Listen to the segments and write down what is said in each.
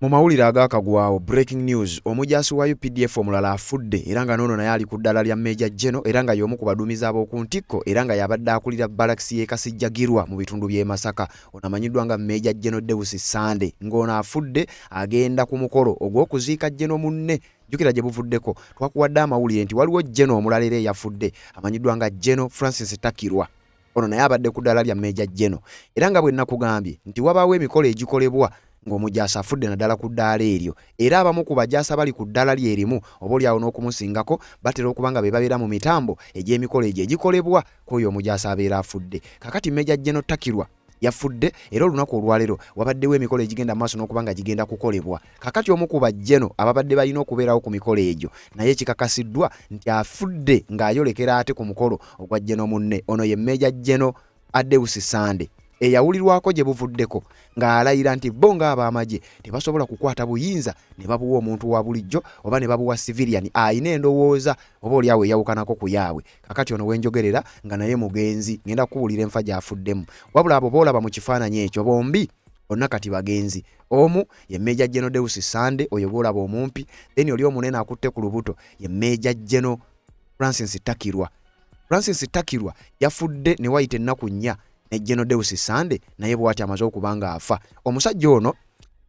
Mu mawulire agaakagwawo, breaking news, omujaasi wa UPDF omulala afudde era nga n'ono naye ali ku ddaala lya Major General era nga y'omu ku baduumizi ab'oku ntikko era nga y'abadde akulira balakisi y'e Kasijjagirwa mu bitundu by'e Masaka. Ono amanyiddwa nga Major General Deus Sande ng'ono afudde agenda ku mukolo ogw'okuziika General munne. Jjukira gye buvuddeko twakuwadde amawulire nti waliwo General omulala era eyafudde amanyiddwa nga General Francis Takirwa. Ono naye abadde ku ddaala lya Major General era nga bwe nakugambye nti wabaawo emikolo egikolebwa ng'omujaasi afudde naddala ku ddaala eryo, era abamu ku bajaasi abali ku ddaala lye limu oba olyawo n'okumusingako batera okuba nga be babeera mu mitambo egy'emikolo egyo egikolebwa ku oyo omujaasi abeera afudde. Kakati Major General Takirwa yafudde era olunaku olwaleero wabaddewo emikolo egigenda mu maaso n'okuba nga gigenda kukolebwa. Kakati omu ku bajjeno ababadde balina okubeerawo ku mikolo egyo naye kikakasiddwa nti afudde ng'ayolekera ate ku mukolo ogwa jjeno munne. Ono ye Major General Adeus Sande eyawulirwako gye buvuddeko ng'alayira nti bo ng'ab'amagye tebasobola kukwata buyinza ne babuwa omuntu wa bulijjo oba ne babuwa civilian alina endowooza oba oli awo eyawukanako ku yaabwe. Kakati ono wenjogerera nga naye mugenzi, ngenda kukubuulira enfa gy'afuddemu. Wabula abo boolaba mu kifaananyi ekyo bombi bonna kati bagenzi. Omu ye Major General Deus Sande oyo gw'olaba omumpi, then oli omunene akutte ku lubuto ye Major General Francis Takirwa. Francis Takirwa yafudde ne wayita ennaku 4 ne General Deus Sande naye bw'ati amaze okuba ng'afa. Omusajja ono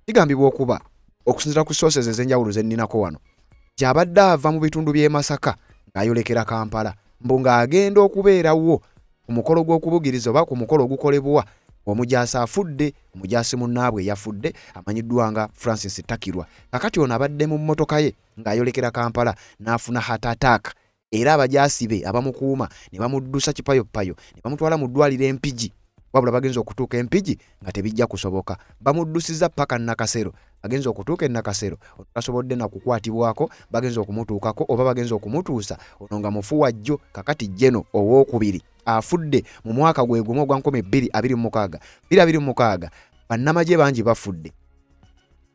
kigambibwa okuba okusinziira ku sources ez'enjawulo ze nninako wano gy'abadde ava mu bitundu by'e Masaka ng'ayolekera Kampala mbu ng'agenda okubeerawo ku mukolo gw'okubugiriza oba ku mukolo ogukolebwa omujaasi afudde, omujaasi munnaabwe eyafudde amanyiddwa nga Francis Takirwa. Kakati ono abadde mu mmotoka ye ng'ayolekera Kampala n'afuna heart attack era abajaasi be abamukuuma ne bamuddusa kipayopayo ne bamutwala mu ddwaliro e Mpigi. Wabula bagenze okutuuka e Mpigi nga tebijja kusoboka, bamuddusiza paka Nakasero. Bagenze okutuuka e Nakasero ono tasobodde na kukwatibwako, bagenze okumutuukako oba bagenze okumutuusa ono nga mufu wajjo. Kakati Jeno owookubiri afudde mu mwaka gwe gumu ogwa 2026. 2026 bannamagye bangi bafudde,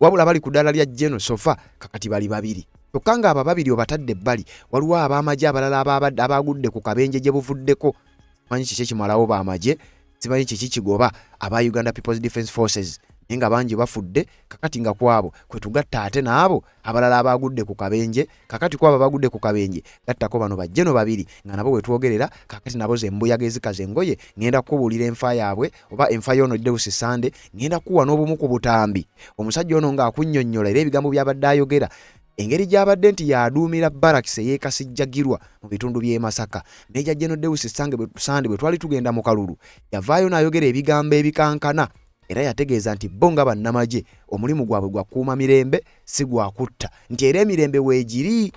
wabula bali ku ddaala lya Jeno sofa kakati bali babiri. Kyokka ng'abo ababiri obatadde ebbali, waliwo ab'amagye abalala abaagudde ku kabenje gye buvuddeko. Simanyi kiki ekimalawo b'amagye, simanyi kiki kigoba aba Uganda People's Defence Forces, naye nga bangi bafudde. Kakati nga kwabo kwe tugatta ate n'abo abalala abaagudde ku kabenje. Kakati kwabo abagudde ku kabenje gattako bano bajjeno babiri nga nabo wetwogerera kakati nabo ze mbuyaga ezikaza engoye. Ngenda kukubuulira enfa yaabwe oba enfa y'ono Deus Sande, ngenda kukuwa n'obumu ku butambi omusajja ono ng'akunnyonnyola era ebigambo by'abadde ayogera engeri gy'abadde nti y'aduumira barracks ey'e Kasijjagirwa mu bitundu by'e Masaka. Major General Deus Sande bwe twali tugenda mu kalulu yavaayo n'ayogera ebigambo ebikankana era yategeeza nti bo nga bannamagye omulimu gwabwe gwa kukuuma mirembe si gwa kutta, nti era emirembe weegiri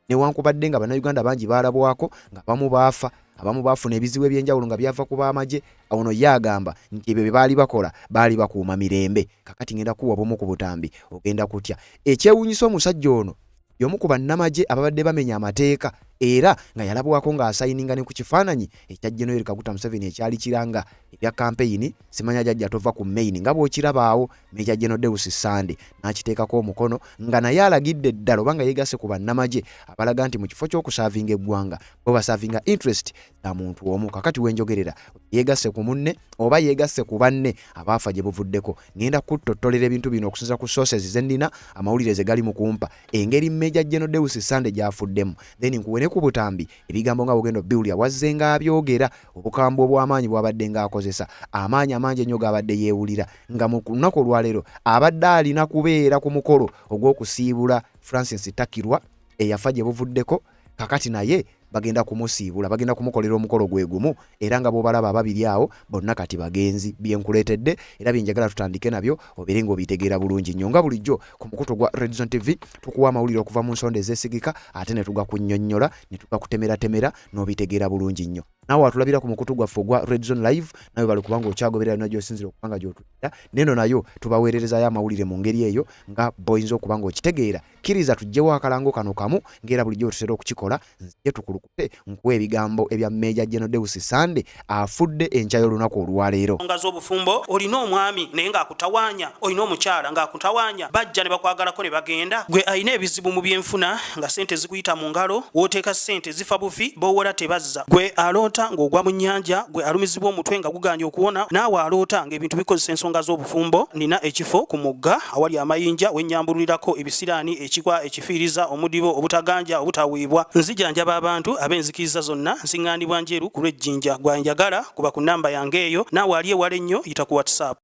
newankubadde nga Bannayuganda bangi baalabwako nga abamu baafa, abamu baafuna ebizibu eby'enjawulo nga byava ku b'amagye. Ono ye agamba nti ebyo bye baali bakola baali bakuuma mirembe. Kakati ngenda kuwa obumu ku butambi ogenda kutya. Ekyewuunyisa omusajja ono y'omu ku bannamagye ababadde bamenya amateeka era nga yalabwako ng'asayininga ne ku kifaananyi ekya Gen. Yoweri Kaguta Museveni ekyali kiranga ebya kampeyini, simanya jajja tova ku main nga bw'okiraba awo. Major General Deus Sande n'akiteekako omukono nga naye alagidde ddala oba nga yeegasse ku bannamagye abalaga nti mu kifo ky'okusaavinga eggwanga bo basaavinga interest za muntu omu. Kakati wenjogerera yeegasse ku munne oba yeegasse ku banne abaafa gye buvuddeko. Ngenda kuttottolera ebintu bino okusinziira ku sources ze nnina, amawulire ze gali mu kumpa, engeri Major General Deus Sande gy'afuddemu, then nkuwe ne ku butambi ebigambo nga bw'ogenda obiwulira wazze ng'abyogera, obukambwe obw'amaanyi bw'abadde ng'akozesa, amaanyi amangi ennyo g'abadde yeewulira nga mu lunaku olwaleero abadde alina kubeera ku mukolo ogw'okusiibula Francis Takirwa eyafa gye buvuddeko. Kakati naye bagenda kumusiibula, bagenda kumukolera omukolo gwe gumu era nga bw'obalaba ababiri awo bonna kati bagenzi. Bye nkuleetedde era bye njagala tutandike nabyo obeere ng'obitegeera bulungi nnyo. Nga bulijjo ku mukutu gwa Redzone TV tukuwa amawulire okuva mu nsonda ezeesigika ate ne tugakunnyonnyola ne tugakutemeratemera n'obitegeera bulungi nnyo. Naawe atulabira ku mukutu gwaffe ogwa Redzone Live, nawe bali kubanga okyagoberera yonna gy'osinzira okuba nga gy'otulabira, n'eno nayo tubaweererezayo amawulire mu ngeri eyo nga bw'oyinza okuba ng'okitegeera. Kkiriza tuggyewo akalango kano kamu ng'era bulijjo bwe tutera okukikola, nzije tukulukute nkuwe ebigambo ebya Major General Deus Sande afudde enkya y'olunaku olwaleero. Ensonga z'obufumbo, olina omwami naye ng'akutawaanya, olina omukyala ng'akutawaanya, bajja ne bakwagalako ne bagenda. Gwe alina ebizibu mu byenfuna nga ssente zikuyita mu ngalo, w'oteeka ssente zifa bufi, b'owola tebazza. Gwe aloota. aloota ng'ogwa mu nnyanja, gwe alumizibwa omutwe nga gugaanye okuwona, naawe aloota ng'ebintu bikozesa ensonga z'obufumbo, nina ekifo ku mugga awali amayinja we nnyambululirako ebisiraani, ekikwa, ekifiiriza, omudibo, obutaganja, obutaweebwa. Nzijanjaba abantu ab'enzikiriza zonna, nsiŋŋaanibwa Njeru ku lw'e Jinja. Gwe anjagala kuba ku nnamba yange eyo, naawe ali ewala ennyo yita ku WhatsApp.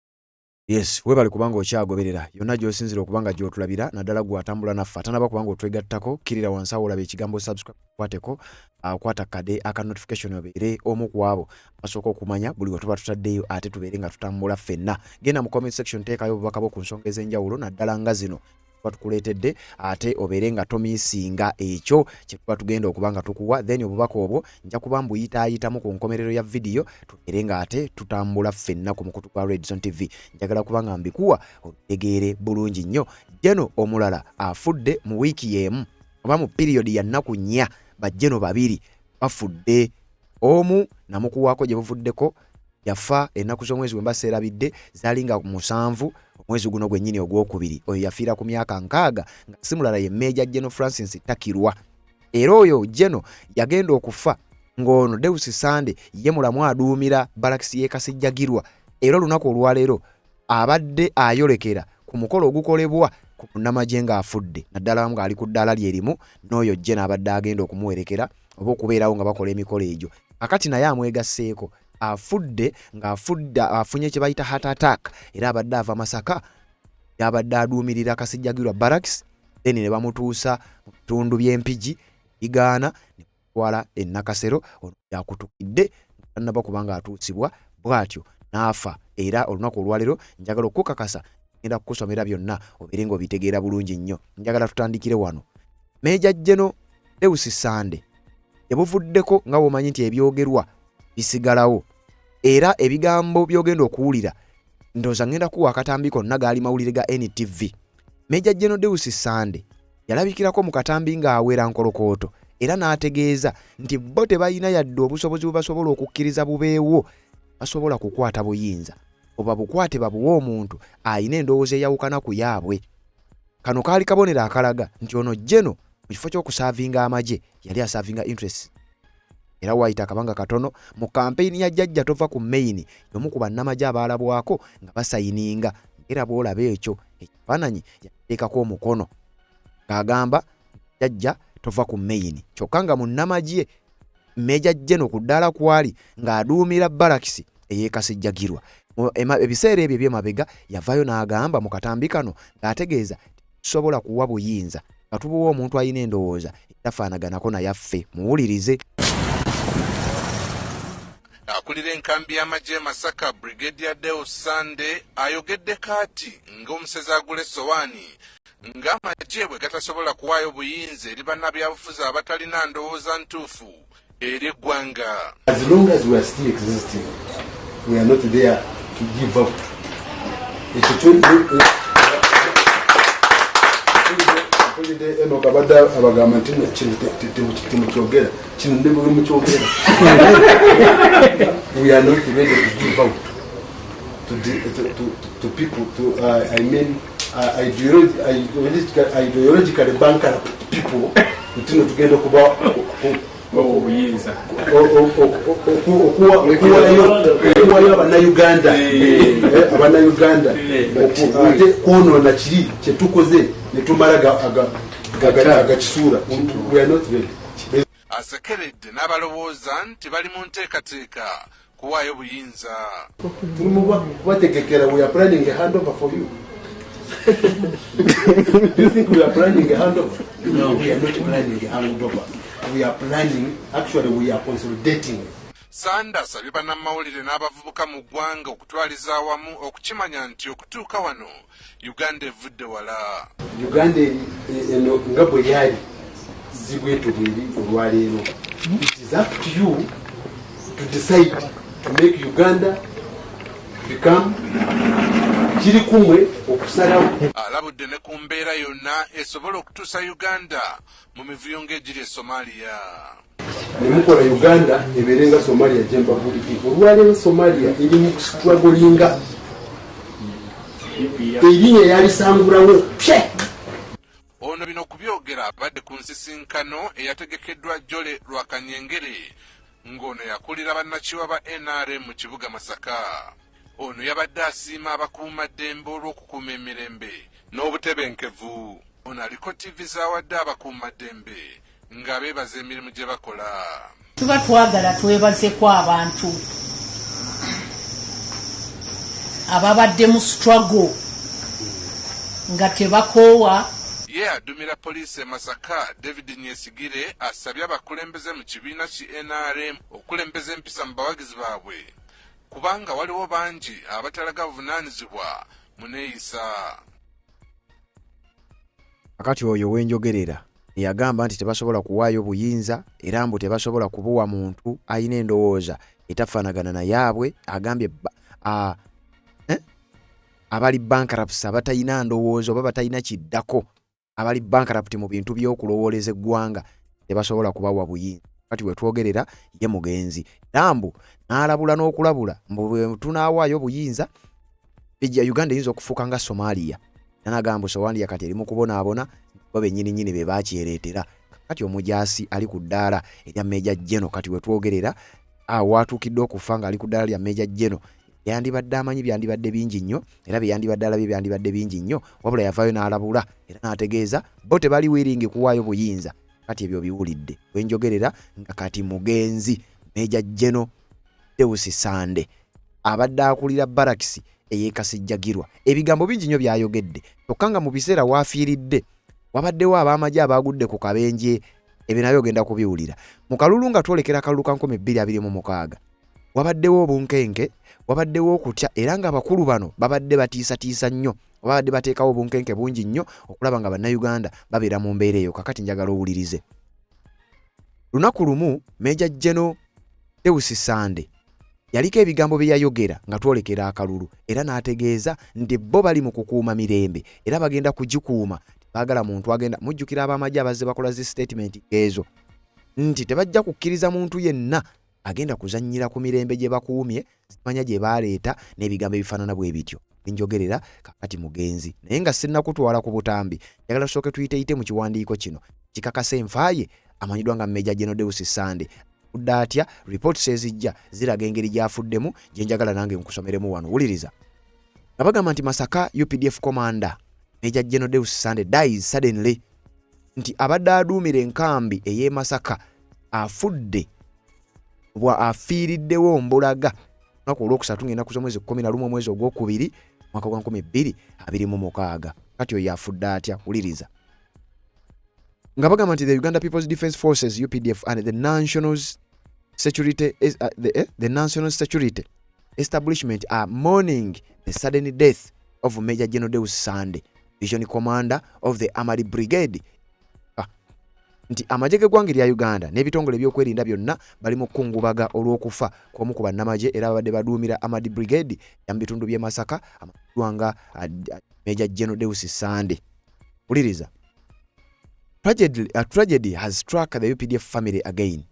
Yes, webale kubanga okyagoberera yonna gy'osinzira okuba nga gy'otulabira naddala gwe atambula naffe atanaba kubanga otwegattako kkirira wansi awo olaba ekigambo subscribe kwateko akwata kade aka notification obeere omu ku abo basooka okumanya buli we tuba tutaddeyo ate tubeere nga tutambula ffenna. Genda mu comment section teekayo obubaka bwo ku nsonga ez'enjawulo naddala nga zino tuba tukuleetedde ate obeere nga tomisinga ekyo kye tuba tugenda okuba nga tukuwa, then obubaka obwo nja kuba mbuyitaayitamu ku nkomerero ya vidiyo tubeere nga ate tutambula ffenna ku mukutu gwa Redzone TV. Njagala kuba nga mbikuwa obitegeere bulungi nnyo. Jeno omulala afudde mu wiiki y'emu oba mu piriyodi ya nnaku nnya, bajjeno babiri bafudde, omu namukuwaako gye buvuddeko yafa ennaku z'omwezi wemba seerabidde zaali nga 7 omwezi guno gwennyini ogwokubiri. Oyo yafiira ku myaka 60 nga si mulala ye Meeja Geno Francis Takirwa. Era oyo Geno yagenda okufa ng'ono Deus Sande ye mulamu aduumira balakisi y'e Kasijjagirwa, era olunaku olwaleero abadde ayolekera ku mukolo ogukolebwa ku munnamagye ng'afudde, naddala ng'ali ku ddaala lye limu n'oyo Geno abadde agenda okumuwerekera oba okubeerawo nga bakola emikolo egyo. Akati naye amwegasseeko afudde ng'afudde afunye kye bayita heart attack, era abadde ava Masaka yabadde aduumirira Kasijjagirwa Barracks, then ne bamutuusa mu bitundu by'Empigi bigaana ne bamutwala e Nakasero. Ono yakutukidde tannaba kubanga atuusibwa bw'atyo n'afa. Era olunaku olwaleero njagala okukakasa ngenda kukusomera byonna obeere ng'obitegeera bulungi nnyo. Njagala tutandikire wano. Meeja Geno Deus Sande tebuvuddeko nga bw'omanyi nti ebyogerwa bisigalawo, era ebigambo by'ogenda okuwulira ndowooza ngenda kuwa akatambi konna gaali mawulire ga NTV. Meeja Geno Deus Sande yalabikirako mu katambi ng'awera nkolokooto era n'ategeeza nti bo tebalina yadde obusobozi bwe basobola okukkiriza bubeewo basobola kukwata buyinza oba bukwate babuwe omuntu alina endowooza eyawukana ku yaabwe. Kano kaali kabonero akalaga nti ono Geno mu kifo ky'okusaavinga amagye yali asaavinga interest. Era waayita akabanga katono mu kampeyini ya Jjajja Tova ku Main y'omu ku bannamagye abaalabwako nga basayininga, era bw'olaba ekyo ekifaananyi yateekako omukono ng'agamba Jjajja Tova ku Main, kyokka nga munnamagye Meeja Geno ku ddaala kwali ng'aduumira balakisi ey'e Kasijjagirwa. Ebiseera ebyo eby'emabega yavaayo n'agamba mu katambi kano ng'ategeeza tetusobola kuwa buyinza nga tubuwa omuntu alina endowooza etafaanaganako nayaffe. Muwulirize. Akulira enkambi y'amagye e Masaka, Brigadier Deus Sande ayogeddeko ati ng'omusezi agula essowaani ng'amagye bwe gatasobola kuwaayo buyinza eri bannabyabufuzi abatalina ndowooza ntuufu eri eggwanga. As long as we are still existing, we are not there to give up. Ekyo mpulidde Enock abadde abagamba nti kino temukyogera, kino ne bwe mukyogera. We are not ready to give out to people, to I mean, ideologically bankrupt people nti no tugenda kuba obuyinza okuwayo abannayuganda abannayuganda ate kwonoona kiri kyetukoze ne tumala agakisuula. We are not ready. Asekeredde n'abalowooza nti bali mu nteekateeka kuwaayo buyinza. Tuli mu kubategekera. We are planning a handover for you. Do you think we are planning a handover? No, we are not planning a handover. We are planning, actually we are consolidating. Sande asabye bannamawulire n'abavubuka mu ggwanga okutwaliza awamu okukimanya nti okutuuka wano Uganda evudde wala. Uganda eno nga bwe yali si bwetyo bweri olwaleero. It is up to you to decide to make Uganda become kiri kumwe okusalawo. Alabudde ne ku mbeera yonna esobola okutuusa Uganda mu mivuyo ng'egiri e Somalia. Ne mukola Uganda ebeere nga Somalia gye mbabulidde. Olwaleero Somalia eri mu kustrugglinga, erinnya yalisangulawo pye. Ono bino okubyogera abadde ku nsisinkano eyategekeddwa Jole Lwakanyengere. Ng'ono yakulira bannakyewa ba NRM mu kibuga Masaka. Ono yabadde asiima abakuumaddembe olw'okukuuma emirembe n'obutebenkevu. Ono aliko ttivi z'awadde abakuumaddembe ng'abeebaza emirimu gye bakola. Tuba twagala twebazeko abantu ababadde mu struggle nga tebakoowa. Ye adumira poliisi e Masaka, David Nyesigire asabye abakulembeze mu kibiina ki NRM okukulembeza empisa mu bawagizi baabwe kubanga waliwo bangi abatalaga buvunaanyizibwa mu neeyisa. Kakati oyo wenjogerera eyagamba nti tebasobola kuwaayo buyinza era mbu tebasobola kubuwa muntu alina endowooza etafaanagana na yaabwe, agambye abali bankrupts, abatalina ndowooza oba batalina kiddako, abali bankrupt mu bintu by'okulowooleza eggwanga, tebasobola kubawa buyinza. Kati wetwogerera ye mugenzi era mbu n'alabula n'okulabula mbu bwe tunaawaayo obuyinza ejja Uganda eyinza okufuuka nga Somalia. Era n'agamba mbu Somalia kati eri mu kubonaabona, bo bennyini nnyini be baakyereetera. Kati omujaasi ali ku ddaala erya Major General, kati wetwogerera awo waatuukidde okufa ng'ali ku ddaala lya Major General, yandibadde amanyi byandibadde bingi nnyo era bye yandibadde alabye byandibadde bingi nnyo, wabula yavaayo n'alabula era n'ategeeza bo tebali wiringi kuwaayo buyinza. Kati ebyo biwulidde wenjogerera nga kati mugenzi Major General Deus Sande abadde akulira barakisi ey'e Kasijjagirwa, ebigambo bingi nnyo by'ayogedde, kyokka nga mu biseera w'afiiridde wabaddewo ab'amagye abaagudde ku kabenje. Ebyo nabyo ogenda kubiwulira mu kalulu nga twolekera akalulu ka 2026. Wabaddewo obunkenke, wabaddewo okutya, era ng'abakulu bano babadde batiisatiisa nnyo oba babadde bateekawo obunkenke bungi nnyo okulaba nga Bannayuganda babeera mu mbeera eyo. Kakati njagala owulirize. Lunaku lumu Major General Deus Sande yaliko ebigambo bye yayogera nga twolekera akalulu, era n'ategeeza nti bo bali mu kukuuma mirembe era bagenda kugikuuma, tebaagala muntu agenda. Mujjukira ab'amagye abazze bakola zi statement ezo nti tebajja kukkiriza muntu yenna agenda kuzannyira ku mirembe gye bakuumye, simanya gye baaleeta n'ebigambo ebifaanana bwe bityo. Njogerera kakati mugenzi, naye nga sinnakutwala ku butambi, njagala tusooke tuyiteyite mu kiwandiiko kino kikakasa enfa ye. Amanyiddwa nga Major General Deus Sande afudde atya? Reports ezijja ziraga engeri gy'afuddemu, gye njagala nange nkusomeremu wano. Wuliriza nga bagamba nti Masaka UPDF commander Major General Deus Sande dies suddenly, nti abadde aduumira enkambi ey'e Masaka afudde bwa afiiriddewo mbulaga lunaku olwokusatu ng'ennaku z'omwezi 11 omwezi ogwokubiri mwaka gwa 2026. Kati oyo afudde atya? Wuliriza nga bagamba nti the Uganda People's Defence Forces, UPDF, and the National Security Establishment are mourning the sudden death of Major General Deus Sande, division commander of the Armored Brigade. Nti amagye g'eggwanga erya Uganda n'ebitongole ebyokwerinda byonna bali mu kukungubaga olw'okufa kw'omu ku bannamagye era babadde baduumira Armored Brigade ya mu bitundu by'e Masaka, amanyiddwa nga Major General Deus Sande. Wuliriza. Tragedy has struck the UPDF family again,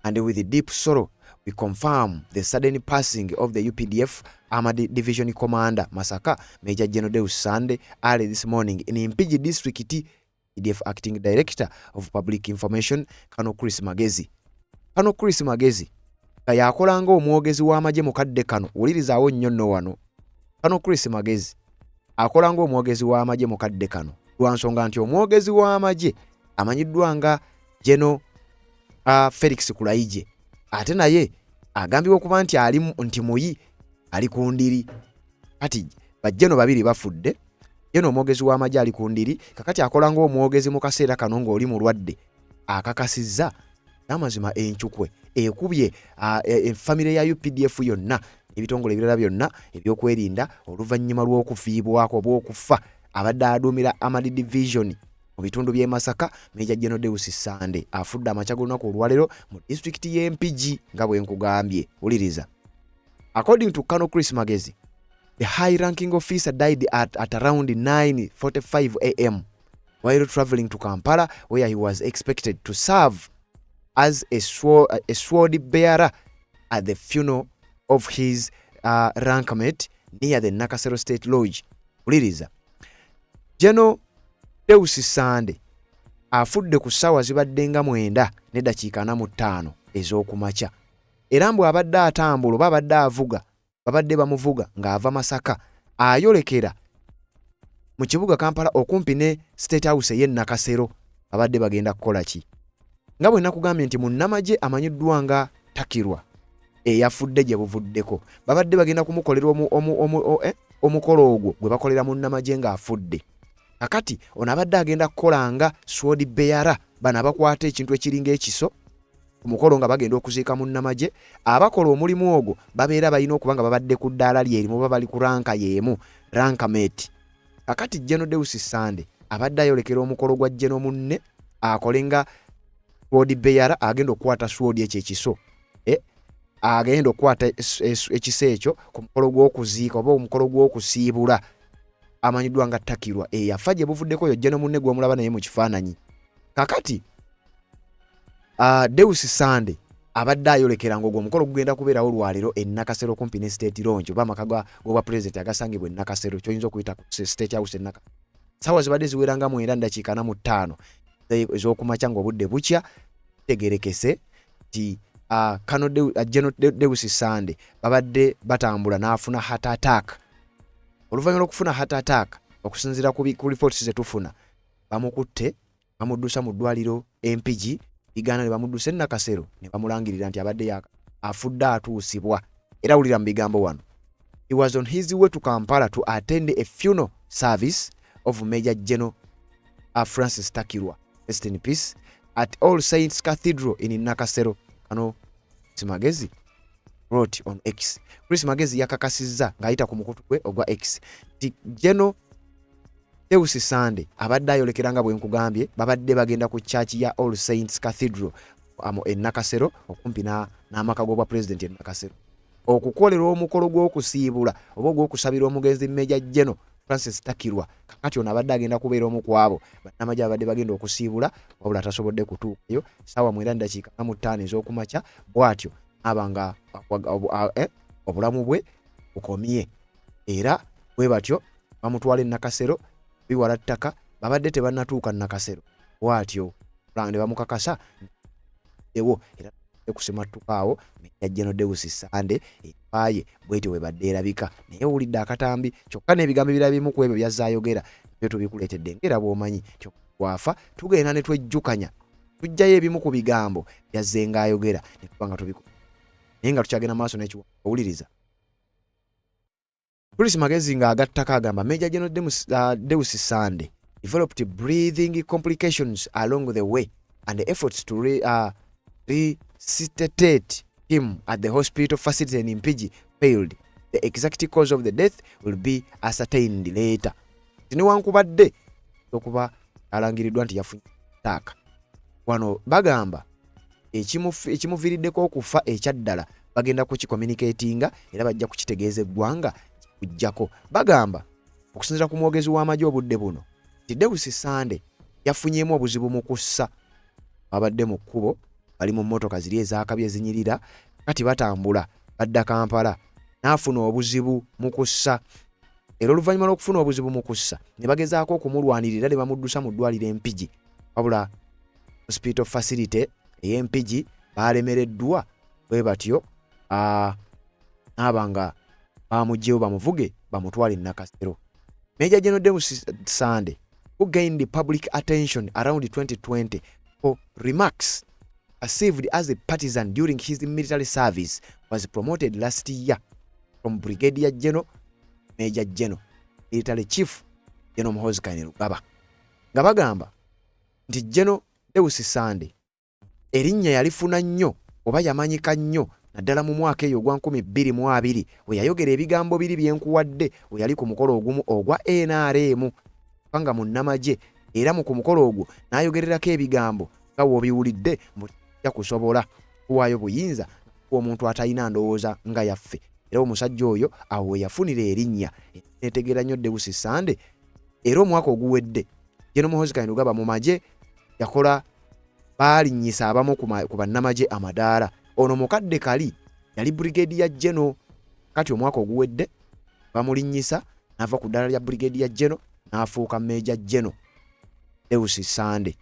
and with deep sorrow we confirm the sudden passing of the UPDF Armored Division Commander Masaka, Major General Deus Sande, early this morning in Mpigi District. UPDF Acting Director of Public Information, Colonel Chris Magezi. Colonel Chris Magezi nga yakola ng'omwogezi w'amagye mu kadde kano, wulirizaawo nnyo nno wano. Colonel Chris Magezi akola ng'omwogezi w'amagye mu kadde kano lwa nsonga nti omwogezi w'amagye amanyiddwa nga General Felix Kulayigye ate naye agambibwa okuba nti ali nti muyi ali ku ndiri. Kati bajjeno babiri bafudde, yeno omwogezi w'amagye ali ku ndiri, kakati akola ng'omwogezi mu kaseera kano ng'oli mulwadde akakasizza n'amazima encukwe ekubye efamire ya UPDF yonna ebitongole ebirala byonna ebyokwerinda oluvannyuma lw'okufiibwako oba okufa abadde aduumira Armored Division mu bitundu by'e Masaka, Major General Deus Sande afudde amakya g'olunaku olwaleero mu disitulikiti y'e Mpigi nga bwe nkugambye. Wuliriza. According to Colonel Chris Magezi, the high ranking officer died at around 9:45 a.m. while traveling to Kampala, where he was expected to serve as a sword bearer at the funeral of his rankmate near the Nakasero State Lodge. Wuliriza. General Deus Sande afudde ku ssaawa zibadde nga 9:45 ez'okumakya. Era mbu abadde atambula oba abadde avuga, babadde bamuvuga ng'ava Masaka ayolekera mu kibuga Kampala okumpi ne State House ey'e Nakasero. Babadde bagenda kukola ki? Nga bwe nakugambye nti munnamagye amanyiddwa nga Takirwa eyafudde gye buvuddeko, babadde bagenda kumukolera omukolo ogwo gwe bakolera munnamagye ng'afudde. Kakati ono abadde agenda kukola nga sword bearer, bano abakwata ekintu ekiringa ekiso ku mukolo nga bagenda okuziika munnamagye. Abakola omulimu ogwo babeera balina okuba nga babadde ku ddaala lyerimu oba bali ku ranka y'emu, rank mate. Kakati General Deus Sande abadde ayolekera omukolo gwa General munne akole nga sword bearer, agenda okukwata sword ekyo ekiso, agenda okukwata ekiso ekyo ku mukolo gw'okuziika oba omukolo gw'okusiibula amanyiddwa nga Takirwa eyafa gye buvuddeko, oyo General munne gw'omulaba naye mu kifaananyi. Kakati Deus Sande abadde ayolekera ng'ogwo omukolo gugenda kubeerawo lwaleero e Nakasero okumpi ne State Lodge oba amaka g'obwa pulezidenti agasangibwa e Nakasero, ky'oyinza okuyita ku State House e Nakasero. Ssaawa zibadde ziwera nga 9:45 ez'okumakya ng'obudde bukya. Tegerekese nti Kano General Deus Sande babadde batambula n'afuna heart attack. Oluvannyuma lw'okufuna heart attack, okusinziira ku reports ze tufuna, bamukutte bamuddusa mu ddwaliro e Mpigi, bigaana ne bamuddusa e Nakasero ne bamulangirira nti abadde afudde atuusibwa. Era wulira mu bigambo wano: "He was on his way to Kampala to attend a funeral service of Major General Francis Takirwa, rest in peace, at All Saints Cathedral in Nakasero." Kano Magezi wrote on X. Chris Magezi yakakasizza ng'ayita ku mukutu gwe ogwa X nti General Deus Sande abadde ayolekera, nga bwe nkugambye, babadde bagenda ku church ya All Saints Cathedral e Nakasero okumpi n'amaka g'obwa pulezidenti e Nakasero okukolera omukolo gw'okusiibula oba ogw'okusabira omugenzi Major General Francis Takirwa. Kakati ono abadde agenda kubeera omu ku abo bannamagye abadde bagenda okusiibula, wabula tasobodde kutuukayo. Ssaawa 9:45 ez'okumakya bw'atyo aba nga obulamu bwe bukomye, era bwe batyo bamutwala e Nakasero. Biwala ttaka, babadde tebannatuuka Nakasero, bw'atyo ne bamukakasa ewo era kusimattuka awo Major General Deus Sande enfaaye bwetyo bwe badde erabika. Naye owulidde akatambi kyokka n'ebigambo ebirala bimu ku ebyo byazze byo tubikuleetedde ng'era bw'omanyi nti wafa tugenda ne twejjukanya, tujjayo ebimu ku bigambo byazze ng'ayogera ne tuba nga tubiku, naye nga tukyagenda maaso n'ekiwa owuliriza Chris Magezi ng'agattako agamba Major General Deus Sande developed breathing complications along the way and the efforts to resuscitate him at the hospital facility in Mpigi failed. The exact cause of the death will be ascertained later. Newankubadde okuba alangiriddwa nti yafunye attack, wano bagamba ekimuviiriddeko okufa ekyaddala bagenda kukicommunicatinga era bajja kukitegeeza eggwanga kujjako. Bagamba okusinziira ku mwogezi w'amagye obudde buno nti Deus Sande yafunyeemu obuzibu mu kussa. Babadde mu kkubo, bali mu mmotoka ziri ezakabi ezinyirira, kati batambula badda Kampala, n'afuna obuzibu mu kussa, era oluvannyuma lw'okufuna obuzibu mu kussa ne bagezaako okumulwanirira ne bamuddusa mu ddwaliro e Mpigi, wabula hospital facility ey'e Mpigi baalemereddwa. Bwe batyo naaba nga bamuggyeyo bamuvuge bamutwale e Nakasero. Major General Deus Sande, who gained public attention around 2020 for remarks perceived as a partisan during his military service, was promoted last year from Brigadier General Major General Military Chief General Muhoozi Kainerugaba. Nga bagamba nti General Deus Sande erinnya yalifuna nnyo oba yamanyika nnyo naddala mu mwaka eyo ogwa 2020 we yayogera ebigambo biri byenkuwadde, we yali ku mukolo ogumu ogwa NRM nga munnamagye, era mu ku mukolo ogwo n'ayogererako ebigambo nga w'obiwulidde mbu tajja kusobola kuwaayo buyinza omuntu atalina ndowooza nga yaffe. Era omusajja oyo awo we yafunira erinnya netegeera nnyo Deus Sande. Era omwaka oguwedde General Muhoozi Kainerugaba mu magye yakola baalinnyisa abamu ku bannamagye amadaala. Ono mukadde kali yali Brigadier General. Kati omwaka oguwedde bamulinnyisa n'ava ku ddaala lya Brigadier General n'afuuka Major General Deus Sande,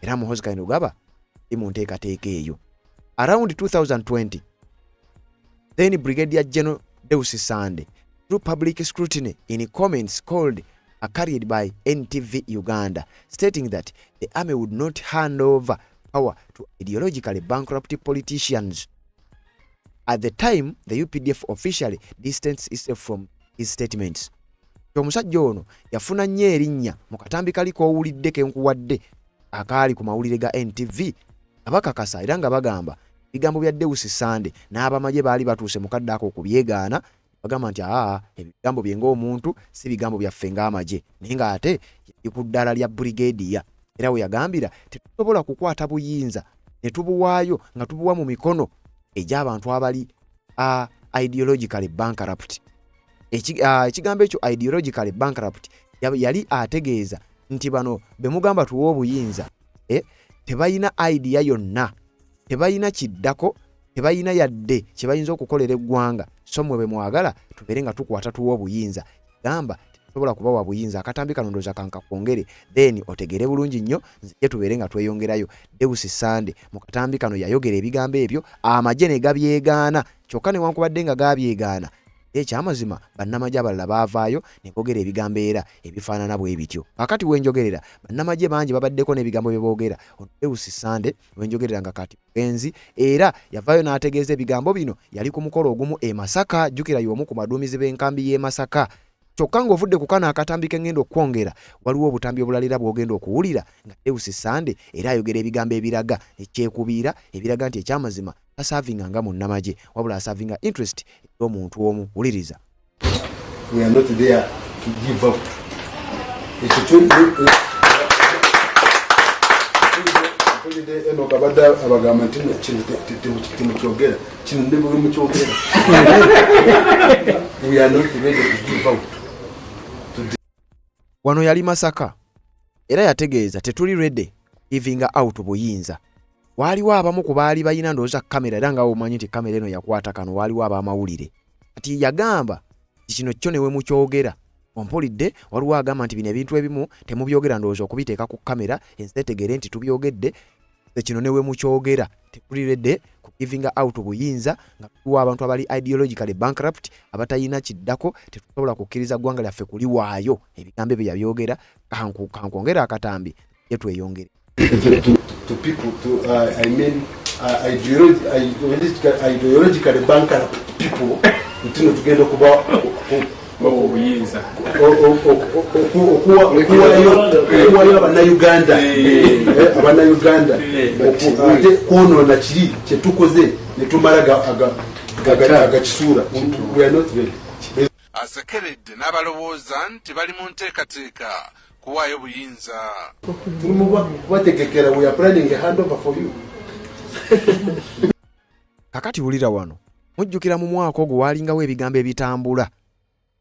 era Muhoozi Kainerugaba ali mu nteekateeka eyo. Around 2020 Then Brigadier General Deus Sande, through public scrutiny in comments called carried by NTV Uganda, stating that the army would not hand over power to ideologically bankrupt politicians. At the time, the UPDF officially distanced itself from his statements. Omusajja ono yafuna nnyo erinnya mu katambi kali k'owulidde ke nkuwadde akaali ku mawulire ga NTV nga bakakasa era nga bagamba ebigambo bya Deus Sande n'abamagye baali batuuse mu kadde ako okubyegaana, bagamba nti aa ebigambo bye ng'omuntu si bigambo byaffe ng'amagye, naye ng'ate yali ku ddaala lya Brigadier era we yagambira tetusobola kukwata buyinza ne tubuwaayo nga tubuwa mu mikono egy'abantu abali ideologically bankrupt. Ekigambo ekyo ideologically bankrupt yali ategeeza nti bano be mugamba tuwe obuyinza tebalina idea yonna, tebalina kiddako, tebalina yadde kye bayinza okukolera eggwanga, so mmwe bwe mwagala tubeere nga tukwata tuwa obuyinza, gamba tetusobola kubawa buyinza. Akatambi kano ndowooza kankakwongere then otegere bulungi nnyo nzije tubeere nga tweyongerayo. Deus Sande mu katambi kano yayogera ebigambo ebyo amagye ne gabyegaana, kyokka newankubadde nga gabyegaana ekyamazima bannamagye abalala baavaayo ne boogera ebigambo era ebifaanana bwe bityo. Kaakati wenjogerera bannamagye bangi babaddeko n'ebigambo bye boogera. Ono Deus Sande wenjogerera nga kati mugenzi era yavaayo n'ategeeza ebigambo bino, yali ku mukolo ogumu e Masaka, jjukira y'omu ku baduumizi b'enkambi y'e Masaka. Kyokka ng'ovudde ku kano akatambi ke ngenda okukwongera, waliwo obutambi obulala era bw'ogenda okuwulira nga Deus Sande era ayogera ebigambo ebiraga ekyekubiira, ebiraga nti ekyamazima tasaavinga nga munnamagye wabula asaavinga interest ey'omuntu omu. Wuliriza. We are not there to give up. Ekyo mpulidde Enock abadde abagamba nti kino temukyogera, kino ne bwe mukyogera. We are not ready to give out. Wano yali Masaka era yategeeza tetuli ready giving out buyinza. Waaliwo abamu ku baali balina ndowooza kamera, era nga omanyi nti kamera eno yakwata kano, waaliwo ab'amawulire. Kati yagamba nti kino kyo ne we mukyogera ompulidde, waliwo agamba nti bino ebintu ebimu temubyogera ndowooza okubiteeka ku kamera ensi etegeere nti tubyogedde. Kino ne we mukyogera tetuli ready ku giving out buyinza nga tuwa abantu abali ideologically bankrupt, abatalina kiddako, tetusobola kukkiriza ggwanga lyaffe kuliwaayo. Ebigambo ebyo yabyogera. Kankwongera akatambi ye tweyongere. To people, to I mean, ideologically bankrupt people, nti no tugenda kuba obuyinza okuwayo abannayuganda, abannayuganda ate kwonoona kiri kyetukoze netumala agakisuula. We are not ready. Asekeredde n'abalowooza nti bali mu nteekateeka kuwaayo buyinza. Tuli mu kubategekera. We are planning a handover for you. Kakati wulira wano, mujjukira mu mwaka ogwo waalingawo ebigambo ebitambula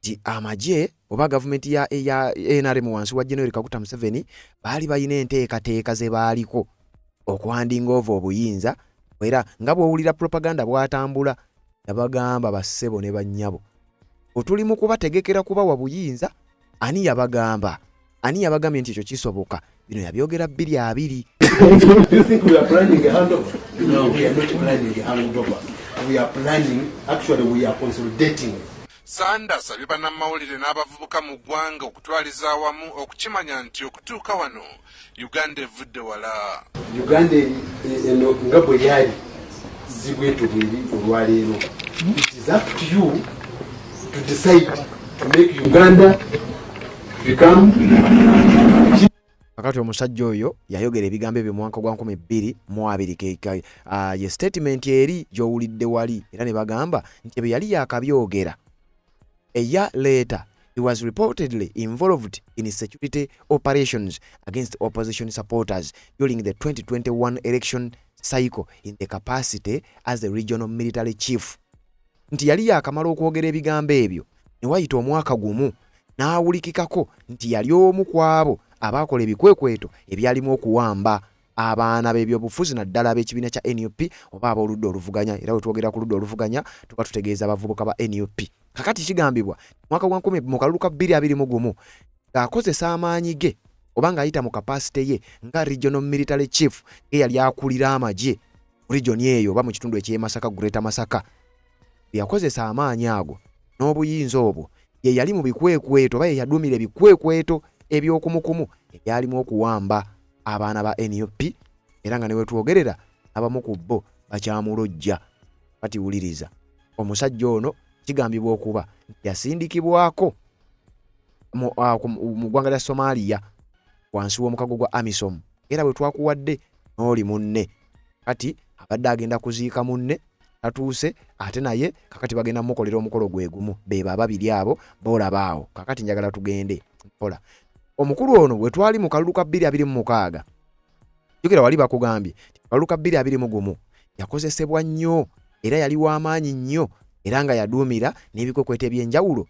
nti amagye oba gavumenti ya NRM wansi wa General Kaguta Museveni baali balina enteekateeka ze baaliko okuhandinga over obuyinza, era nga bw'owulira propaganda bw'atambula yabagamba bassebo ne bannyabo otuli mu kubategekera kubawa buyinza. Ani yabagamba? Ani yabagambye nti ekyo kisoboka? Bino yabyogera 2020. Do you think we are planning a handover? No, we are not planning a handover. We are planning, actually we are consolidating. Sande asabye bannamawulire n'abavubuka mu ggwanga okutwaliza awamu okukimanya nti okutuuka wano Uganda evudde wala. Uganda eno nga bwe yali si bwetyo bweri olwaleero. It is up to you to decide to make Uganda become Kakati omusajja oyo yayogera ebigambo ebyo mu mwaka gwa 2020, ye statement eri gy'owulidde wali, era ne bagamba nti ebyo yali yakabyogera. A year later, he was reportedly involved in security operations against opposition supporters during the 2021 election cycle in the capacity as the regional military chief. Nti yali yakamala okwogera ebigambo ebyo ne wayita omwaka gumu n'awulikikako nti yali omu ku abo abaakola ebikwekweto ebyalimu okuwamba abaana b'ebyobufuzi, naddala ab'ekibiina kya NUP oba ab'oludda oluvuganya. Era we twogera ku ludda oluvuganya tuba tutegeeza abavubuka ba NUP. Kakati kigambibwa mwaka gwa 10 mu kalulu ka 2021 ng'akozesa amaanyi ge oba ng'ayita mu capacity ye nga regional military chief, ng'eyali akulira amagye mu region eyo oba mu kitundu eky'e Masaka, Greater Masaka. Yakozesa amaanyi ago n'obuyinza obwo ye yali mu bikwekweto oba ye yaduumira ebikwekweto eby'okumukumu ebyalimu okuwamba abaana ba nup era nga ne wetwogerera abamu ku bo bakyamulojja. Kati wuliriza, omusajja ono kigambibwa okuba nti yasindikibwako mu ggwanga lya Somalia wansi w'omukago gwa AMISOM era bwe twakuwadde n'oli munne. Kati abadde agenda kuziika munne tatuuse ate naye kakati bagenda mukolera omukolo gwe gumu, beebo ababiri abo boolaba awo. Kakati njagala tugende mpola. Omukulu ono bwe twali mu kalulu ka 2026, jjukira wali bakugambye nti kalulu ka 2021 yakozesebwa nnyo era yali w'amaanyi nnyo era nga yaduumira n'ebikwekweto eby'enjawulo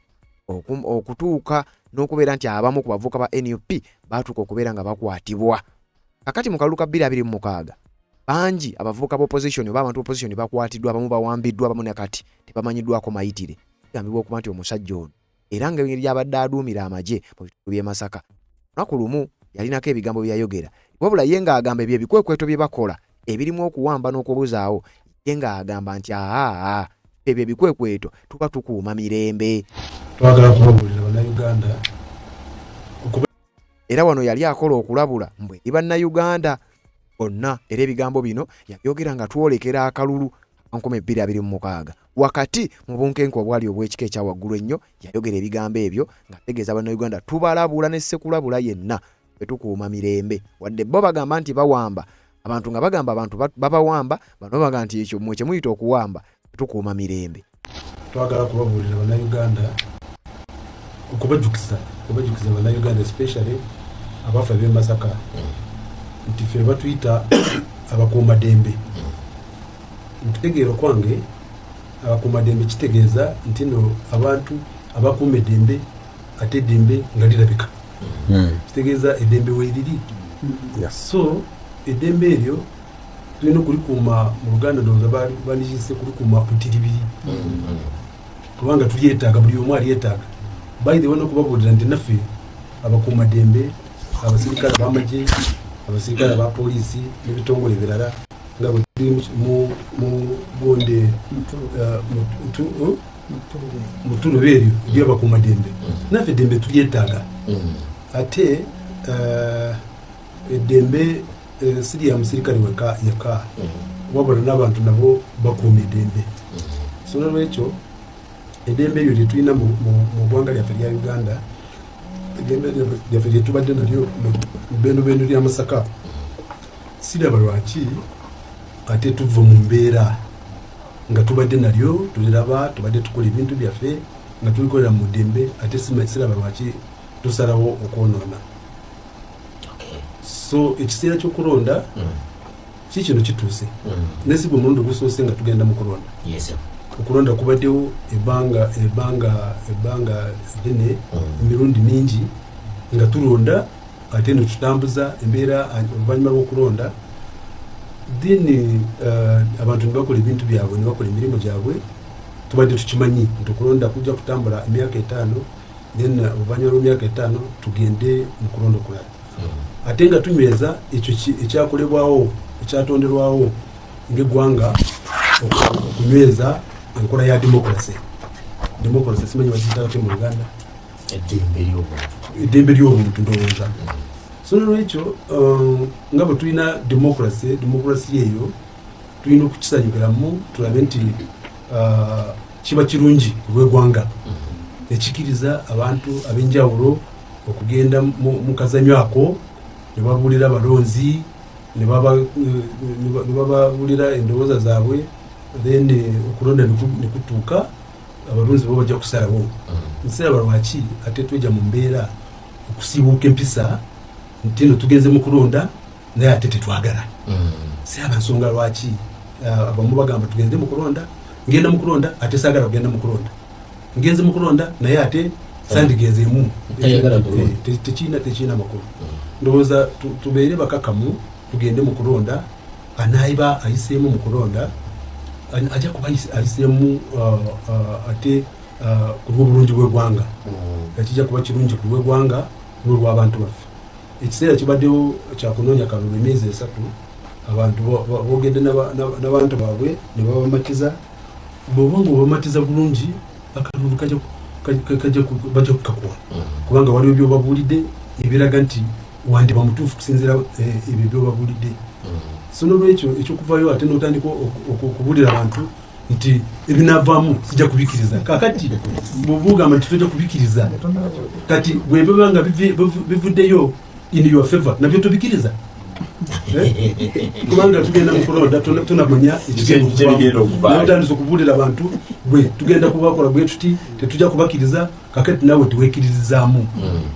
okutuuka n'okubeera nti abamu ku bavubuka ba nup baatuuka okubeera nga bakwatibwa. Kakati mu kalulu ka 2026 bangi abavubuka b'opposition oba abantu opposition bakwatiddwa, abamu bawambiddwa, abamu nakati tebamanyiddwako mayitire. Kigambibwa okuba nti omusajja ono era nga engeri gy'abadde aduumira amagye mu bitundu by'e Masaka, olunaku lumu yalinako ebigambo bye yayogera, wabula ye ng'agamba ebyo ebikwekweto bye bakola ebirimu okuwamba n'okubuzaawo, ye ng'agamba nti aa ebyo ebikwekweto tuba tukuuma mirembe. Twagala kubabuulira Bannayuganda. Era wano yali akola okulabula mbu eri Bannayuganda bonna, era ebigambo bino yabyogera nga twolekera akalulu 2026. Wakati mu bunkenke obwali obw'ekika ekya waggulu ennyo, yayogera ebigambo ebyo ng'ategeeza Bannayuganda tubalabula ne ssekulabula yenna ffe tukuuma mirembe. Wadde bo bagamba nti bawamba abantu, nga bagamba abantu babawamba, bano bagamba nti ekyo mmwe kye muyita okuwamba, tukuuma mirembe. Twagala kubabuulira Bannayuganda, okubajjukiza Bannayuganda especially abafa b'e Masaka nti ffe batuyita abakuumaddembe. Mu kutegeera kwange, abakuumaddembe kitegeeza nti no abantu abakuuma eddembe, ate eddembe nga lirabika, kitegeeza eddembe weeriri. So eddembe eryo tulina okulikuuma. Mu Luganda ndowooza bandiyise kulikuuma butiribiri, kubanga tulyetaaga, buli omu alyetaaga. By the way, nokubabuulira nti naffe abakuumaddembe, abasirikale ab'amagye, abasirikale aba poliisi n'ebitongole ebirala, nga bwe tuli mu gonde mu ttuluba eryo eryabakuumaddembe, naffe eddembe tulyetaaga. Ate eddembe si lya musirikale weka yekka, wabula n'abantu nabo bakuuma eddembe. So nolwekyo eddembe eryo lyetulina mu ggwanga lyaffe lya Uganda, eddembe lyaffe lyetubadde nalyo mu bendobendo lya Masaka, siraba lwaki ate tuva mu mbeera nga tubadde nalyo, tuliraba, tubadde tukola ebintu byaffe nga tubikolera mu ddembe, ate siraba lwaki tusalawo okwonoona. So ekiseera ky'okulonda kikino kituuse, nesi gwe mulundi ogusoose nga tugenda mu kulonda. Okulonda kubaddewo ebbanga ddene, emirundi mingi nga tulonda, ate netutambuza embeera oluvannyuma lw'okulonda, then abantu ne bakola ebintu byabwe, ne bakola emirimu gyabwe. Tubadde tukimanyi nti okulonda kujja kutambula emyaka 5, then oluvannyuma lw'emyaka 5 tugende mu kulonda okulala, ate nga tunyweza ekyo ekyakolebwawo, ekyatonderwawo ng'eggwanga, okunyweza enkola ya democracy. Democracy simanyi bagiyita mu Luganda. Eddembe ly'obuntu. Eddembe ly'obuntu ndowooza. So nolwekyo nga bwe tulina democracy, democracy eyo tulina okukisanyukiramu, tulabe nti kiba kirungi ku lw'eggwanga ekikiriza abantu ab'enjawulo okugenda mu kazanyo ako ne babuulira abalonzi, ne bababuulira endowooza zaabwe, then okulonda ne kutuuka, abalonzi bo bajja kusalawo. Nsiraba lwaki ate tweja mu mbeera okusiibuuka empisa nti no tugenze mu kulonda naye ate tetwagala. Siraba nsonga lwaki abamu bagamba tugenze mu kulonda, ngenda mu kulonda ate saagala kugenda mu kulonda, ngenze mu kulonda naye ate sandigenzeemu. Tayagala kulonda. Tekirina makulu. Ndowooza tubeere bakakamu, tugende mu kulonda. Anaayiba ayiseemu mu kulonda ajja kuba ayiseemu ate ku lw'obulungi bw'eggwanga. Ekijja kuba kirungi ku lw'eggwanga n'olw'abantu baffe. Ekiseera kibaddewo kyakunoonya kalulu emyezi 3, abantu boogedde n'abantu baabwe ne babamatiza. Bw'oba nga obamatiza bulungi, akalulu bajja kukakuwa, kubanga waliwo byobabuulidde ebiraga nti wandiba mutuufu kusinziira ebyo byobabuulidde. So nolwekyo ekyokuvayo ate notandika okubuulira abantu nti ebinavaamu sijja kubikiriza, kakati bwoba ogamba nti tojja kubikiriza, kati bwebiba nga bivuddeyo in your favor, nabyo tobikiriza. Eh? Kubanga tugenda mu kulonda, tonamanya ekigenda okuvaayo. Otandise okubuulira abantu bwe tugenda kubakola bwe tuti, tetujja kubakiriza. Kakati nawe tewekkiririzaamu,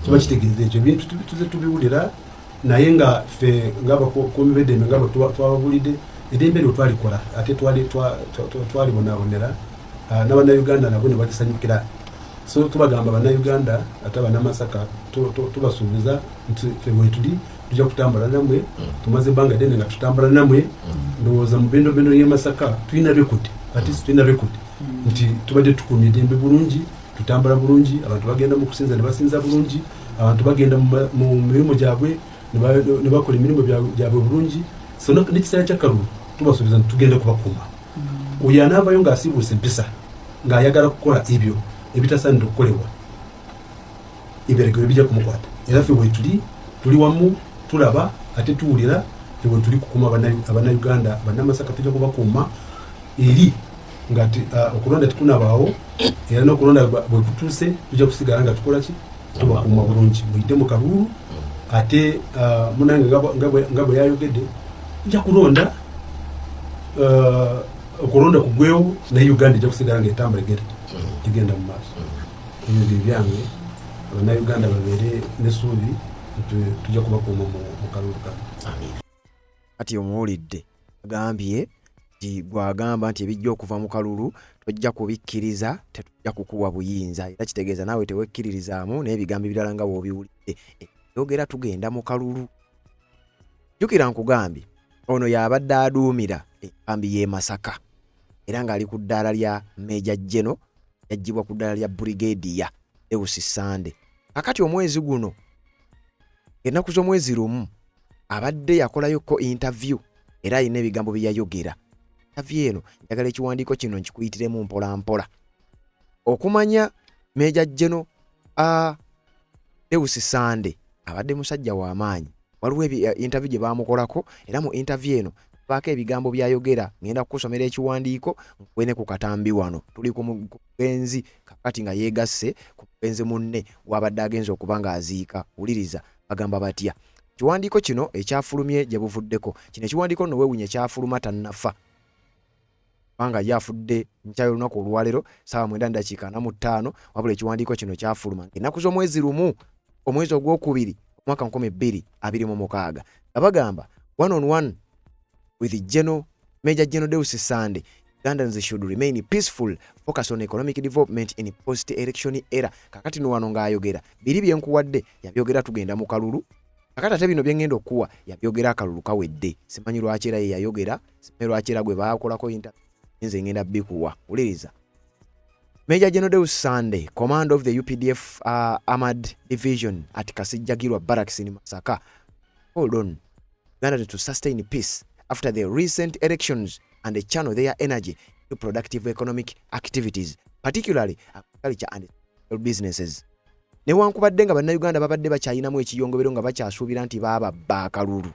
kiba kitegeeza ekyo. Ebintu tuze tubiwulira, naye nga ffe ng'abakuumi b'eddembe, nga bwe twababulidde, eddembe eryo twalikola, ate twalibonaabonera, n'Abannayuganda nabo ne balisanyukira. So tubagamba Bannayuganda ate Abannamasaka, tubasuubiza nti ffe bwetuli tujja kutambula namwe. Tumaze ebbanga ddene nga tutambula namwe. Ndowooza mu bendobendo y'e Masaka tulina record, at least tulina record nti tubadde tukuumye eddembe bulungi, tutambula bulungi, abantu bagenda mu kusinza ne basinza bulungi, abantu bagenda mu mirimu gyabwe ne bakola emirimu gyabwe bulungi. So n'ekiseera ky'akalulu tubasuubiza nti tugenda kubakuuma. Oyo anaavayo ng'asiibuuse empisa, ng'ayagala kukola ebyo ebitasaanidde okukolebwa, ebiragiro bijja kumukwata. Era ffe bwetuli, tuli wamu, tulaba ate tuwulira. Ffe bwetuli kukuuma Abannayuganda, Bannamasaka tujja kubakuuma eri nga okulonda tekunabaawo, era n'okulonda bwe kutuuse tujja kusigala nga tukola ki? Tubakuuma bulungi. Muyite mu kalulu. Ate munange nga bwe yayogedde, tujja kulonda, okulonda kugwewo, naye Uganda ejja kusigala nga etambula egenda mu maaso. Ebyo bye byange. Abannayuganda babeere n'essuubi nti tujja kubakuuma mu kalulu kano. Kati omuwulidde agambye nti gwagamba nti ebijja okuva mu kalulu tojja kubikkiriza, tetujja kukuwa buyinza, era kitegeeza naawe tewekkiririzaamu n'ebigambo ebirala nga bw'obiwulidde yogera. Tugenda mu kalulu. Jjukira nkugambye, ono y'abadde aduumira enkambi y'e Masaka era ng'ali ku ddaala lya Major General, yaggyibwa ku ddaala lya Brigadier Deus Sande. Kakati omwezi guno, ennaku z'omwezi 1, abadde yakolayoko interview era alina ebigambo bye yayogera. Interview eno, njagala ekiwandiiko kino nkikuyitiremu mpola mpola okumanya Major General a Deus Sande abadde musajja wa maanyi. Waliwo interview gye baamukolako, era mu interview eno baako ebigambo byayogera. Ngenda kukusomera ekiwandiiko nkwene ku katambi. Wano tuli ku mugenzi kakati nga yeegasse ku mugenzi munne gwabadde agenza okuba ng'aziika. Wuliriza bagamba batya. Ekiwandiiko kino ekyafulumye gye buvuddeko, kino ekiwandiiko nno weewuunye, kyafuluma tannafa, kubanga ye afudde nkya y'olunaku olwaleero saawa 9:45, wabula ekiwandiiko kino kyafuluma ennaku z'omwezi 1, omwezi ogwokubiri, omwaka 2026, nga bagamba, "One on one with General, Major General Deus Sande, Ugandans should remain peaceful, focus on economic development in post-election era." Kakati no wano ng'ayogera biri byenkuwadde yabyogera tugenda mu kalulu. Kakati ate bino byengenda okuwa yabyogera akalulu kawedde. Simanyi lwaki era ye yayogera, simanyi lwaki era gwe baakolako interview. Nze ngenda bikuwa, wuliriza. Major General Deus Sande, commander of the UPDF Armored Division at Kasijjagirwa Barracks in Masaka, called on Uganda to sustain peace after the recent elections and channel their energy to productive economic activities, particularly agriculture and businesses. Newankubadde nga Bannayuganda babadde bakyalinamu ekiyongobero nga bakyasuubira nti baababba akalulu,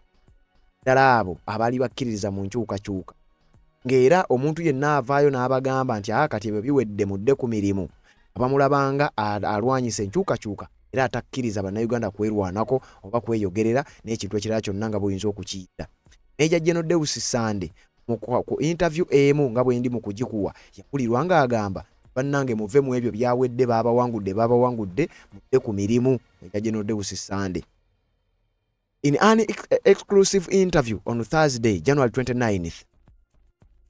ddala abo abaali bakkiririza mu nkyukakyuka, ng'era omuntu yenna avaayo n'abagamba nti aa kati ebyo biwedde, mudde ku mirimu, abamulabanga alwanyisa enkyukakyuka era atakkiriza Bannayuganda kwerwanako oba kweyogerera n'ekintu ekirala kyonna nga bw'oyinza okukiyita. Major General Deus Sande ku interview emu nga bwe ndi mu kugikuwa yawulirwa ng'agamba, "Bannange, muve mu ebyo, byawedde, baabawangudde, baabawangudde, mudde ku mirimu." Major General Deus Sande, in an exclusive interview on Thursday, January 29th,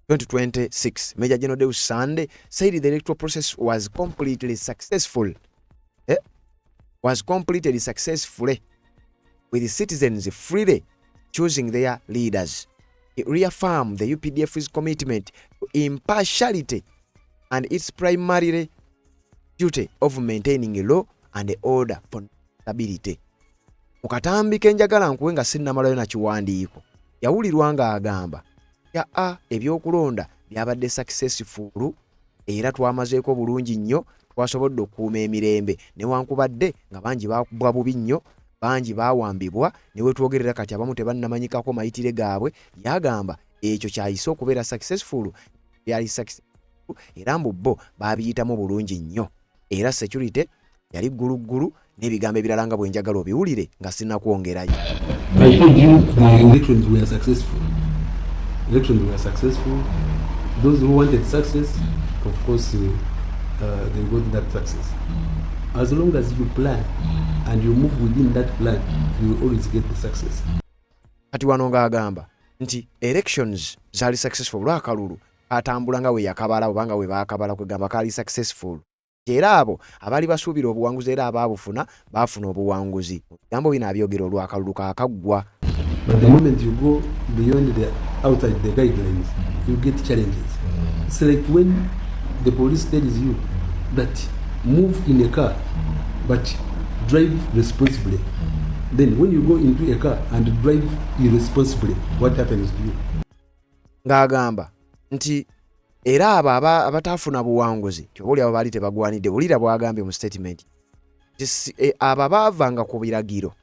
2026, Major General Deus Sande said the electoral process was completely successful. Eh? Was completed successfully with citizens freely choosing their leaders. He reaffirmed the UPDF's commitment to impartiality and its primary duty of maintaining law and order for stability. Mu katambi ke njagala nkuwe nga sinnamalayo na kiwandiiko, yawulirwa ng'agamba ya a ebyokulonda byabadde successful. Era twamazeeko bulungi nnyo, twasobodde okukuuma emirembe newankubadde nga bangi baakubwa bubi nnyo, bangi baawambibwa ne wetwogerera kati abamu tebannamanyikako mayitire gaabwe. Yagamba ekyo kyayise okubeera successful, byali successful era mbu bo baabiyitamu bulungi nnyo era security yali gguluggulu n'ebigambo ebirala nga bwe njagala obiwulire nga sinnakwongerayo. I told you the elections were successful. Elections were successful. Those who wanted success, of course, they got that success. As long as you plan and you move within that plan, you will always get the success. Kati wano ng'agamba nti elections zaali successful olw'akalulu katambula nga we yakabala oba nga we baakabala, kwegamba kaali successful era abo abaali basuubira obuwanguzi era abaabufuna baafuna obuwanguzi. Ebigambo bino abyogera olw'akalulu kaakaggwa. But the moment you go beyond the outside the guidelines, you get challenges. It's like when the police tells you that move in a car, but drive responsibly. Then when you go into a car and drive irresponsibly, what happens to you? Ng'agamba nti era abo abataafuna buwanguzi nti oba oliabo baali tebagwanidde. Wulira bw'agambye mu statement nti abo abaavanga ku biragiro,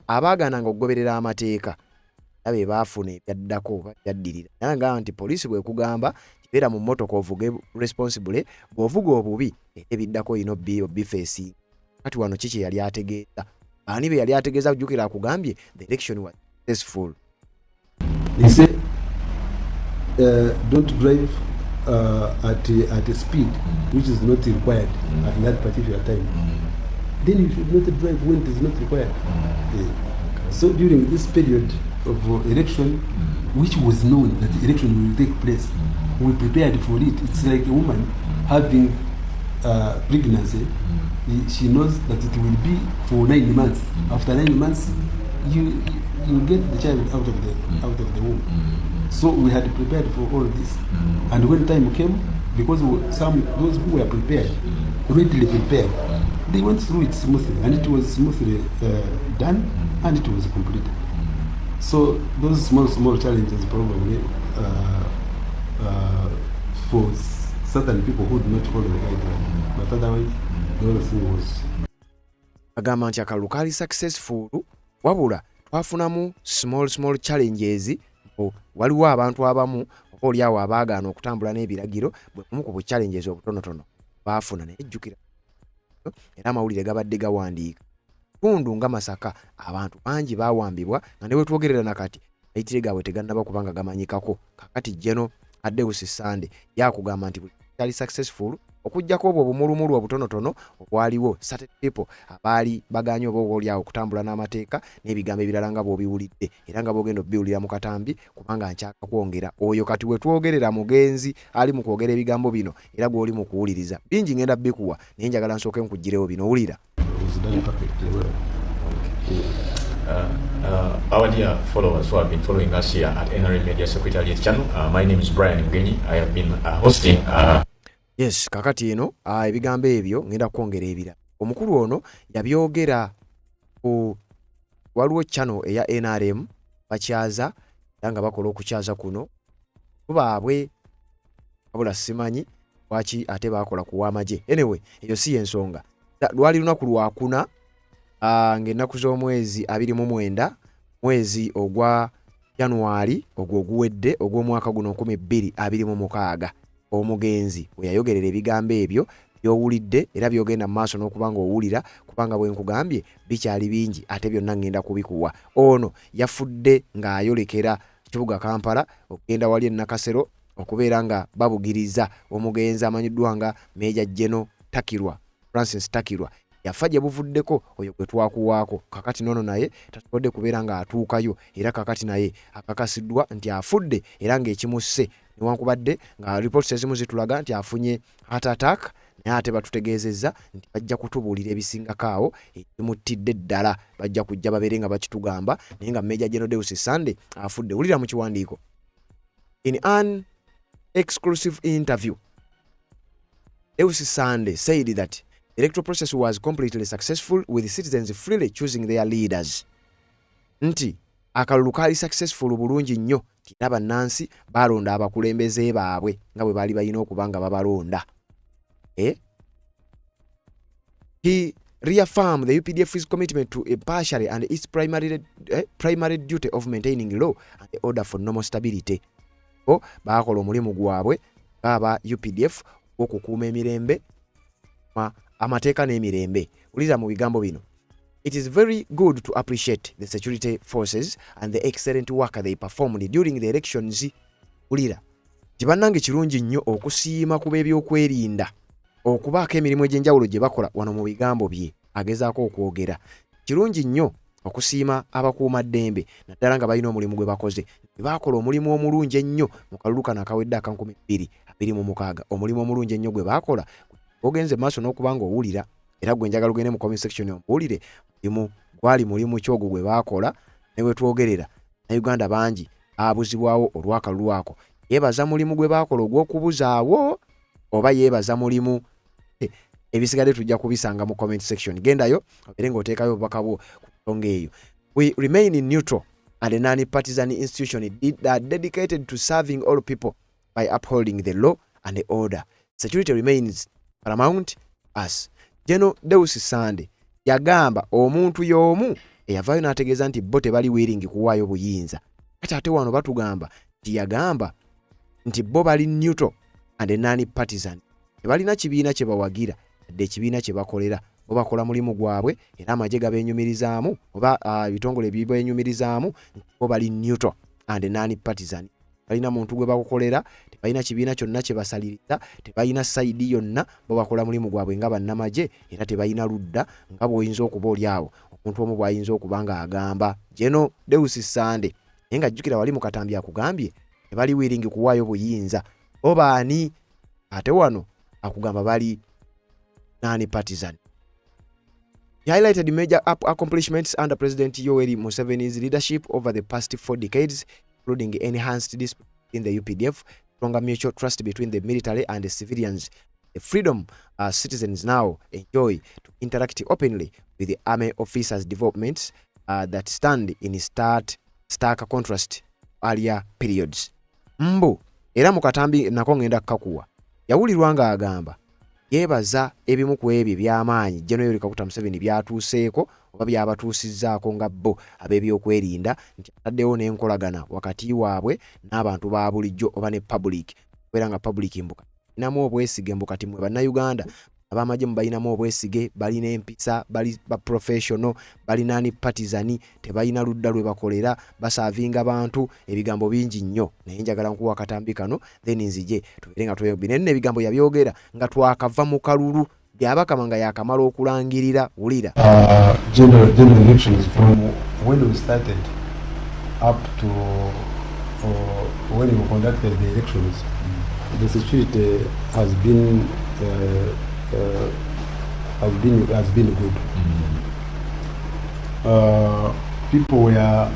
abaagaananga okugoberera amateeka, era be baafuna ebyaddako oba byaddirira. Naye ngamba nti poliisi bw'ekugamba kibeera mu mmotoka ovuge responsibly, bw'ovuga obubi era ebiddako olina obifeesi. Kati wano ki kye yali ategeeza? Baani be yali ategeeza? Kujjukira akugambye the election was successful. They say don't drive at a speed which is not required at that particular time. Then you should not drive when it is not required. Yeah. So during this period of election, which was known that the election will take place, we prepared for it. It's like a woman having pregnancy. She knows that it will be for 9 months. After 9 months, you get the child out of the womb. So we had prepared for all this, and when time came, because some those who were prepared, readily prepared, they went through it smoothly, and it was smoothly done, and it was completed. So those small challenges probably for certain people who did not follow the guideline, but otherwise the whole thing was. Agamba nti akalulu kaali successful, wabula twafunamu small small challenges. Waliwo abantu abamu oba oli awo abaagaana okutambula n'ebiragiro, bwe bumu ku bu challenges obutonotono baafuna. Naye jjukira era amawulire gabadde gawandiika tundu nga Masaka abantu bangi baawambibwa nga ne wetwogerera nakati mayitire gaabwe tegannaba kubanga gamanyikako. Kakati General Deus Sande yakugamba nti buli kyali successful okuggyako obwo obumulumulu obutonotono obwaliwo, certain people abaali baganye oba oli awo okutambula n'amateeka n'ebigambo ebirala nga bw'obiwulidde era nga bw'ogenda obiwulira mu katambi, kubanga nkyaka kwongera oyo kati we twogerera mugenzi ali mu kwogera ebigambo bino era gw'oli mu kuwuliriza. Bingi ngenda bikuwa, naye njagala nsooke nkuggirewo bino. Wulira. Was done perfectly well. Our dear followers who have been following us here at NRM Media Secretariat channel, my name is Brian Mugenyi. I have been hosting Yes, kakati eno ebigambo ebyo ngenda kwongera ebirala. Omukulu ono yabyogera ku waliwo channel eya NRM bakyaza era nga bakola okukyaza kuno baabwe, wabula simanyi lwaki ate bakola ku w'amagye. Anyway, eyo si y'ensonga. Lwali lunaku lwakuna ng'ennaku z'omwezi 29 mwezi ogwa Januari ogwo oguwedde ogw'omwaka guno 2026 omugenzi we yayogerera ebigambo ebyo by'owulidde era by'ogenda mu maaso n'okuba ng'owulira, kubanga bwe nkugambye bikyali bingi ate byonna ŋŋenda kubikuwa. Ono yafudde ng'ayolekera kibuga Kampala okugenda wali e Nakasero okubeera nga babugiriza omugenzi amanyiddwa nga Major General Takirwa, Francis Takirwa, yafa gye buvuddeko, oyo gwe twakuwaako. Kakati noono naye tasobodde kubeera ng'atuukayo era kakati naye akakasiddwa nti afudde era ng'ekimusse, newankubadde nga reports ezimu zitulaga nti afunye heart attack, naye ate batutegeezezza nti bajja kutubuulira ebisingako awo ekimuttidde ddala, bajja kujja babeere nga bakitugamba. Naye nga Major General Deus Sande afudde. Wulira mu kiwandiiko. In an exclusive interview, Deus Sande said that the electoral process was completely successful, with citizens freely choosing their leaders. Nti akalulu kaali successful bulungi nnyo, nti era bannansi balonda abakulembeze baabwe nga bwe baali balina okuba nga babalonda. Eh? He reaffirmed the UPDF's commitment to impartiality and its primary duty of maintaining law and order for normal stability. Bo baakola omulimu gwabwe ng'aba UPDF ogw'okukuuma emirembe, amateeka n'emirembe. Wuliriza mu bigambo bino. It is very good to appreciate the security forces and the excellent work they performed during the elections. Wulira nti bannange kirungi nnyo okusiima ku b'ebyokwerinda okubaako emirimu egy'enjawulo gye bakola. Wano mu bigambo bye agezaako okwogera, kirungi nnyo okusiima abakuumaddembe, naddala nga balina omulimu gwe bakoze. Baakola omulimu omulungi ennyo mu kalulu kano akawedde aka 2026. Omulimu omulungi ennyo gwe baakola ogenze maaso n'okuba nga owulira, era gwe njagala ogende mu comment section ombuulire mulimu gwali mulimu ki ogwo gwe baakola. Ne we twogerera, Bannayuganda bangi baabuzibwawo olw'akalulu ako. Yeebaza mulimu gwe baakola ogw'okubuzaawo oba yeebaza mulimu? Ebisigadde tujja kubisanga mu comment section. Gendayo obeere ng'oteekayo obubaka bwo ku nsonga eyo. We remain neutral and a non-partisan institution dedicated to serving all people by upholding the law and the order. Security remains paramount us. General Deus Sande yagamba omuntu y'omu eyavaayo n'ategeeza nti bo tebali willing kuwaayo buyinza. Kati ate wano batugamba nti yagamba nti bo bali neutral and non partisan, tebalina kibiina kye bawagira yadde ekibiina kye bakolera. Bo bakola mulimu gwabwe era amagye gabeenyumirizaamu oba ebitongole bibeenyumirizaamu nti bo bali neutral and non partisan, balina muntu gwe bakukolera, tebalina kibiina kyonna kye basaliriza, tebalina side yonna. Bo bakola mulimu gwabwe nga bannamagye era tebalina ludda, nga bw'oyinza okuba oli awo omuntu omu bw'ayinza okuba ng'agamba General Deus Sande. Naye nga jjukira wali mu katambi akugambye tebali willing kuwaayo buyinza. Bo baani? Ate wano akugamba bali non partisan. He highlighted major accomplishments under President Yoweri Museveni's leadership over the past 4 decades, including enhanced discipline in the UPDF, stronger mutual trust between the military and the civilians, the freedom citizens now enjoy to interact openly with the army officers, developments that stand in stark contrast to earlier periods. Mbu era mu katambi nako ngenda kukakuwa, yawulirwa ng'agamba yeebaza ebimu ku ebyo eby'amaanyi General Yoweri Kaguta Museveni byatuuseeko oba byabatuusizzaako nga bo ab'ebyokwerinda, nti ataddewo n'enkolagana wakati waabwe n'abantu ba bulijjo oba ne public, okubeera nga public mbuka inamu obwesige, mbu kati mwe Bannayuganda ab'amagye mubalinamu obwesige, balina empisa, bali ba professional, bali non partisan, tebalina ludda lwe bakolera, baservinga bantu. Ebigambo bingi nnyo, naye njagala nkuwa akatambi kano, then nzije tubeere nga twebina nno. Ebigambo yabyogera nga twakava mu kalulu, Byabakama nga yakamala okulangirira. Wulira. General elections, from when we started up to when we conducted the elections, the security has been good. People were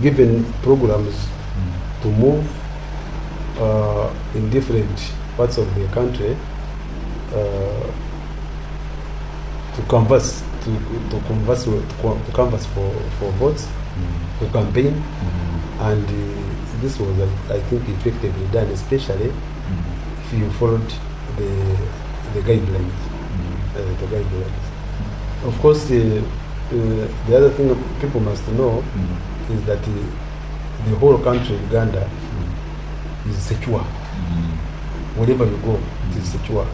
given programs to move in different parts of the country to converse with- to, co- to canvass for votes, to campaign, and this was, I think, effectively done, especially if you followed the guidelines. The guidelines. Of course, the other thing people must know is that the whole country, Uganda, is secure. Wherever you go, it is secure.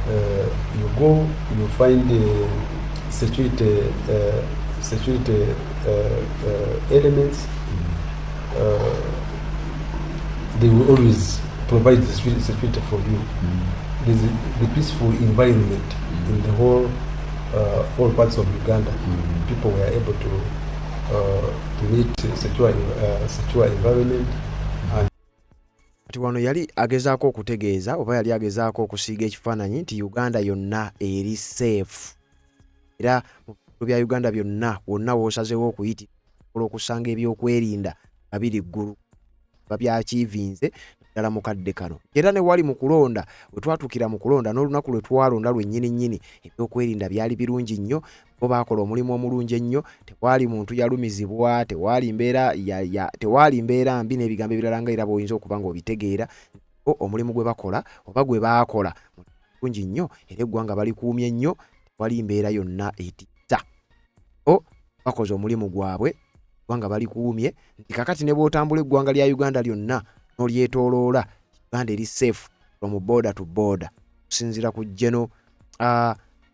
You go, you find security elements. They will always provide the security for you. There's the peaceful environment in the whole all parts of Uganda. People were able to meet a secure environment and Kati wano yali agezaako okutegeeza oba yali agezaako okusiiga ekifaananyi nti Uganda yonna eri safe, era mu bitundu bya Uganda byonna, wonna w'osazeewo okuyitira okusanga ebyokwerinda nga biri ggulu babyakiivinze ddala mu kadde kano. Era ne wali mu kulonda, we twatuukira mu kulonda n'olunaku lwe twalonda lwennyini nnyini, ebyokwerinda byali birungi nnyo. Bo baakola omulimu omulungi ennyo, tewaali muntu yalumizibwa, tewaali mbeera ya, ya, tewaali mbeera mbi n'ebigambo ebirala nga era bw'oyinza okuba ng'obitegeera. Bo omulimu gwe bakola oba gwe baakola mulungi nnyo era eggwanga balikuumye nnyo, tewali mbeera yonna etiisa. Bo bakoze omulimu gwabwe, eggwanga balikuumye nti kakati ne bw'otambula eggwanga lya Uganda lyonna n'olyetooloola, Uganda eri safe from border to border okusinziira ku General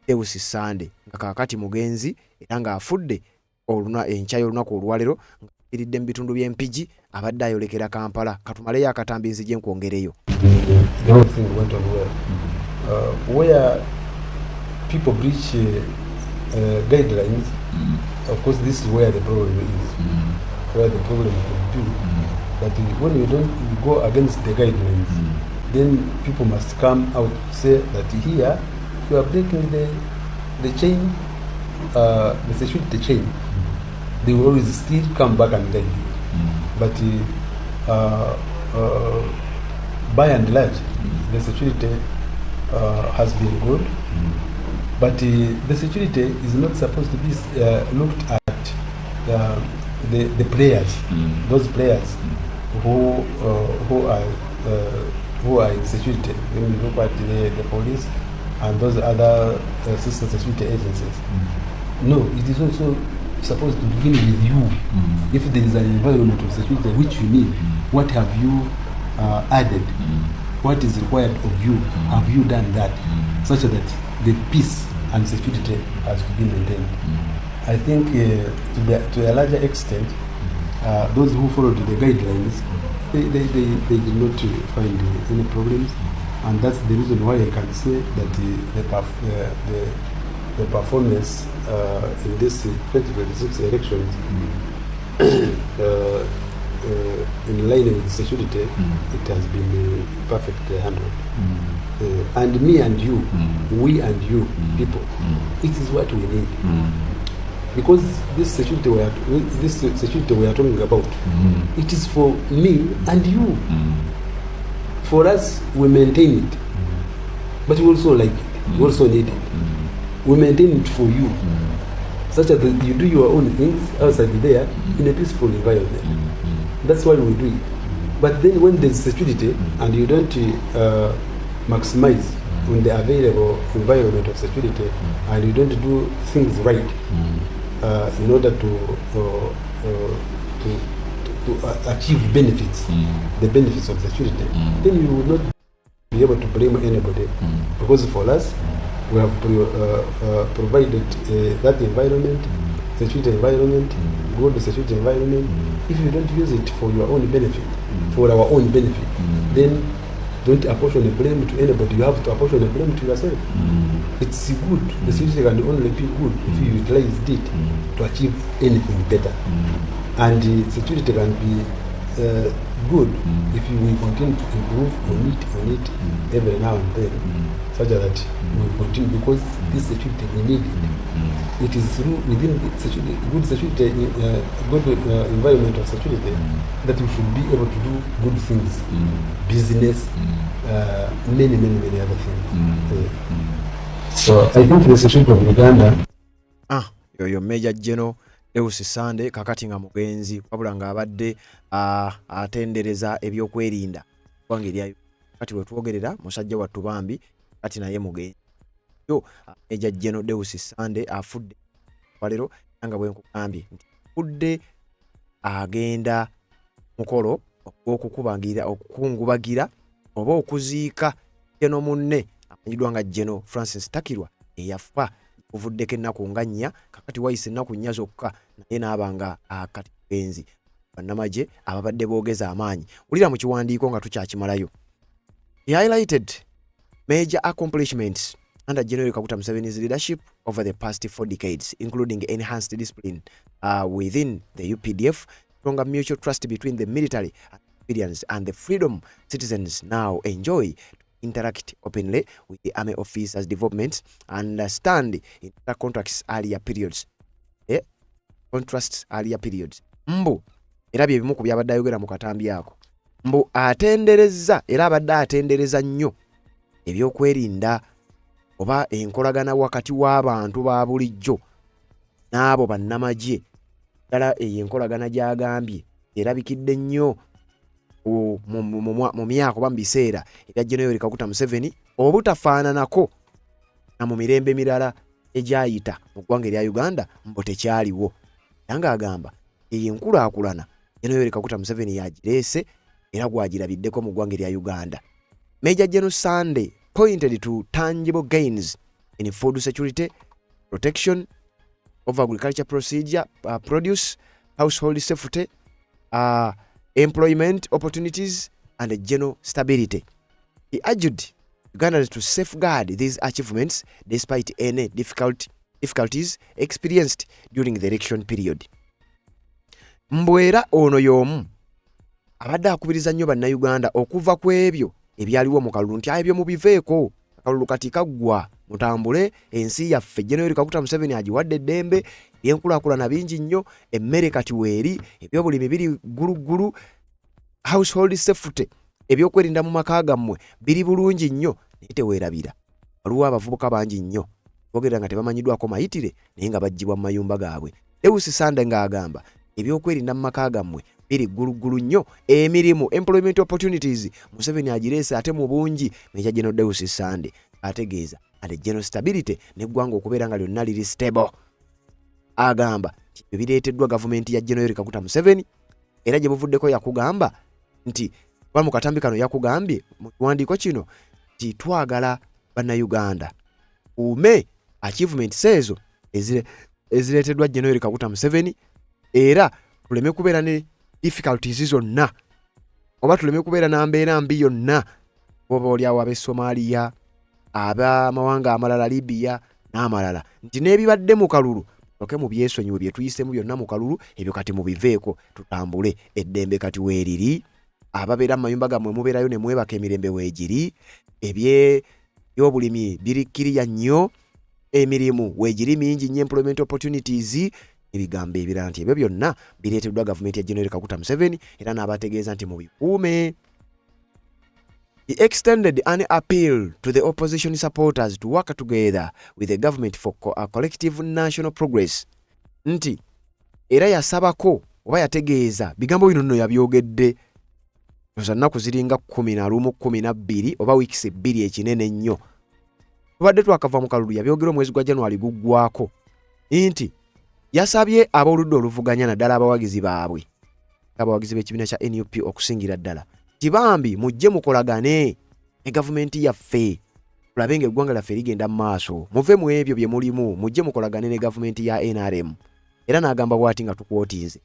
Deus Sande nga kaakati mugenzi era ng'afudde oluna enkya y'olunaku olwaleero ng'afiiridde mu bitundu by'e Mpigi abadde ayolekera Kampala. Katumaleyo akatambi nzije nkwongereyo. The whole thing went on well. Where people breach guidelines, of course, this is where the problem is, where the problem could be. But when you don't go against the guidelines, then people must come out to say that here you are breaking the chain, the security chain. They will always still come back and guide you. But by and large, the security has been good. But the security is not supposed to be looked at the players, those players who are in security. When you look at the police and those other sister security agencies, no, it is also supposed to begin with you. If there is an environment of security which you need, what have you added? What is required of you? Have you done that? Such that the peace and security has to be maintained. I think to a larger extent, those who followed the guidelines, they did not find any problems. And that's the reason why I can say that the performance in this 2026 elections in line with security, it has been perfectly handled. And me and you, we and you, people, it is what we need. Because this security we are talking about, it is for me and you. For us, we maintain it, but we also like it. We also need it. We maintain it for you, such that you do your own things outside there in a peaceful environment. That's why we do it. But then when there's security and you don't maximize on the available environment of security and you don't do things right in order to achieve benefits, the benefits of security, then you will not be able to blame anybody. Because for us, we have provided that environment, security environment, good security environment. If you don't use it for your own benefit, for our own benefit, then don't apportion the blame to anybody. You have to apportion the blame to yourself. It's good. The security can only be good if you utilize it to achieve anything better. And security can be good if you will continue to improve on it every now and then, such that we continue, because this security, we need it. It is through within the security, good security, good environment of security that we should be able to do good things, business, many, many, many other things. So I think the security of Uganda Ah, yoyo Major General Deus Sande kakati nga mugenzi, wabula ng'abadde atendereza ebyokwerinda ggwanga erya kati we twogerera musajja wattu bambi kati naye mugenzi yo Major General Deus Sande afudde walero nga bwe nkugambye nti afudde agenda mukolo ogw'okukubagira okukungubagira oba okuziika General munne amanyiddwa nga General Francis Takirwa eyafa buvuddeko ennaku nga 4. Kakati wayise ennaku 4 zokka naye n'aba nga kati mugenzi. Bannamagye ababadde boogeza amaanyi wulira mu kiwandiiko nga tukyakimalayo. He highlighted major accomplishments under General Kaguta Museveni's leadership over the past 4 decades, including enhanced discipline within the UPDF, stronger mutual trust between the military and civilians, and the freedom citizens now enjoy to interact openly with the army officers development and stand in contracts earlier periods. Contrasts earlier periods. Mbu era bye bimu ku byabadde ayogera mu katambi ako. Mbu atenderezza era abadde atendereza nnyo ebyokwerinda oba enkolagana wakati w'abantu ba bulijjo n'abo bannamagye. Ddala eyo enkolagana gy'agambye erabikidde nnyo. Mu myaka oba mu biseera ebya General Yoweri Kaguta Museveni, obutafaananako na mu mirembe mirala egyayita mu ggwanga erya Uganda, mbu tekyaliwo. Era ng'agamba eyo enkulaakulana General Yoweri Kaguta Museveni yagireese era gwagirabiddeko mu ggwanga erya Uganda. Major General Sunday pointed to tangible gains in food security, protection of agriculture procedure, produce, household safety, employment opportunities and general stability. He urged Ugandans to safeguard these achievements despite any difficulties experienced during the election period. Mbu era ono y'omu abadde akubiriza nnyo Bannayuganda okuva ku ebyo ebyaliwo mu kalulu, nti ebyo mubiveeko, akalulu kati kaggwa, mutambule. Ensi yaffe General Yoweri Kaguta Museveni agiwadde eddembe, ebyenkulaakulana bingi nnyo, emmere kati weeri, ebyobulimi biri gguluggulu, household safety, ebyokwerinda mu maka gammwe biri bulungi nnyo. Naye teweerabira, waliwo abavubuka bangi nnyo bogerera nga tebamanyiddwako mayitire, naye nga baggyibwa mu mayumba gaabwe. Deus Sande ng'agamba ebyokwerinda mu maka gammwe biri gguluggulu nnyo, emirimu, employment opportunities, Museveni agireese ate mu bungi. Major General Deus Sande ategeeza ate general stability n'eggwanga okubeera nga lyonna liri stable. Agamba nti ebyo bireeteddwa gavumenti ya General Yoweri Kaguta Museveni. Era gye buvuddeko yakugamba nti oba mu katambi kano yakugambye mu kiwandiiko kino nti twagala Bannayuganda kuume achievements ezo ezireeteddwa General Yoweri Kaguta Museveni, era tuleme kubeera ne difficulties zonna oba tuleme kubeera na mbeera mbi yonna, oba oliawo ab'e Somalia, ab'amawanga amalala, Libya n'amalala, nti n'ebibadde mu kalulu oke mu byesonyiwe, bye tuyisemu byonna mu kalulu ebyo kati mubiveeko, tutambule. Eddembe kati weeriri, ababeera mu mayumba gammwe mubeerayo ne mwebaka, emirembe weegiri, ebyobulimi biri kkiriya nnyo, emirimu weegiri mingi nnyo, employment opportunities, ebigambo ebirala, nti ebyo byonna bireeteddwa gavumenti ya General Kaguta Museveni, era n'abategeeza nti mubikuume. He extended an appeal to the opposition supporters to work together with the government for a collective national progress. Nti era yasabako oba yategeeza bigambo bino nno yabyogedde oza nnaku ziringa 11, 12 oba wiikisi 2 ekinene ennyo. Tubadde twakava mu kalulu, yabyogera omwezi gwa January guggwako, nti yasabye ab'oludda oluvuganya, naddala abawagizi baabwe, abawagizi b'ekibiina kya NUP okusingira ddala, nti bambi mujje mukolagane ne gavumenti yaffe, tulabe ng'eggwanga lyaffe ligenda mu maaso. Muve mu ebyo bye mulimu, mujje mukolagane ne gavumenti ya NRM. Era n'agamba bw'ati nga tukwotinze: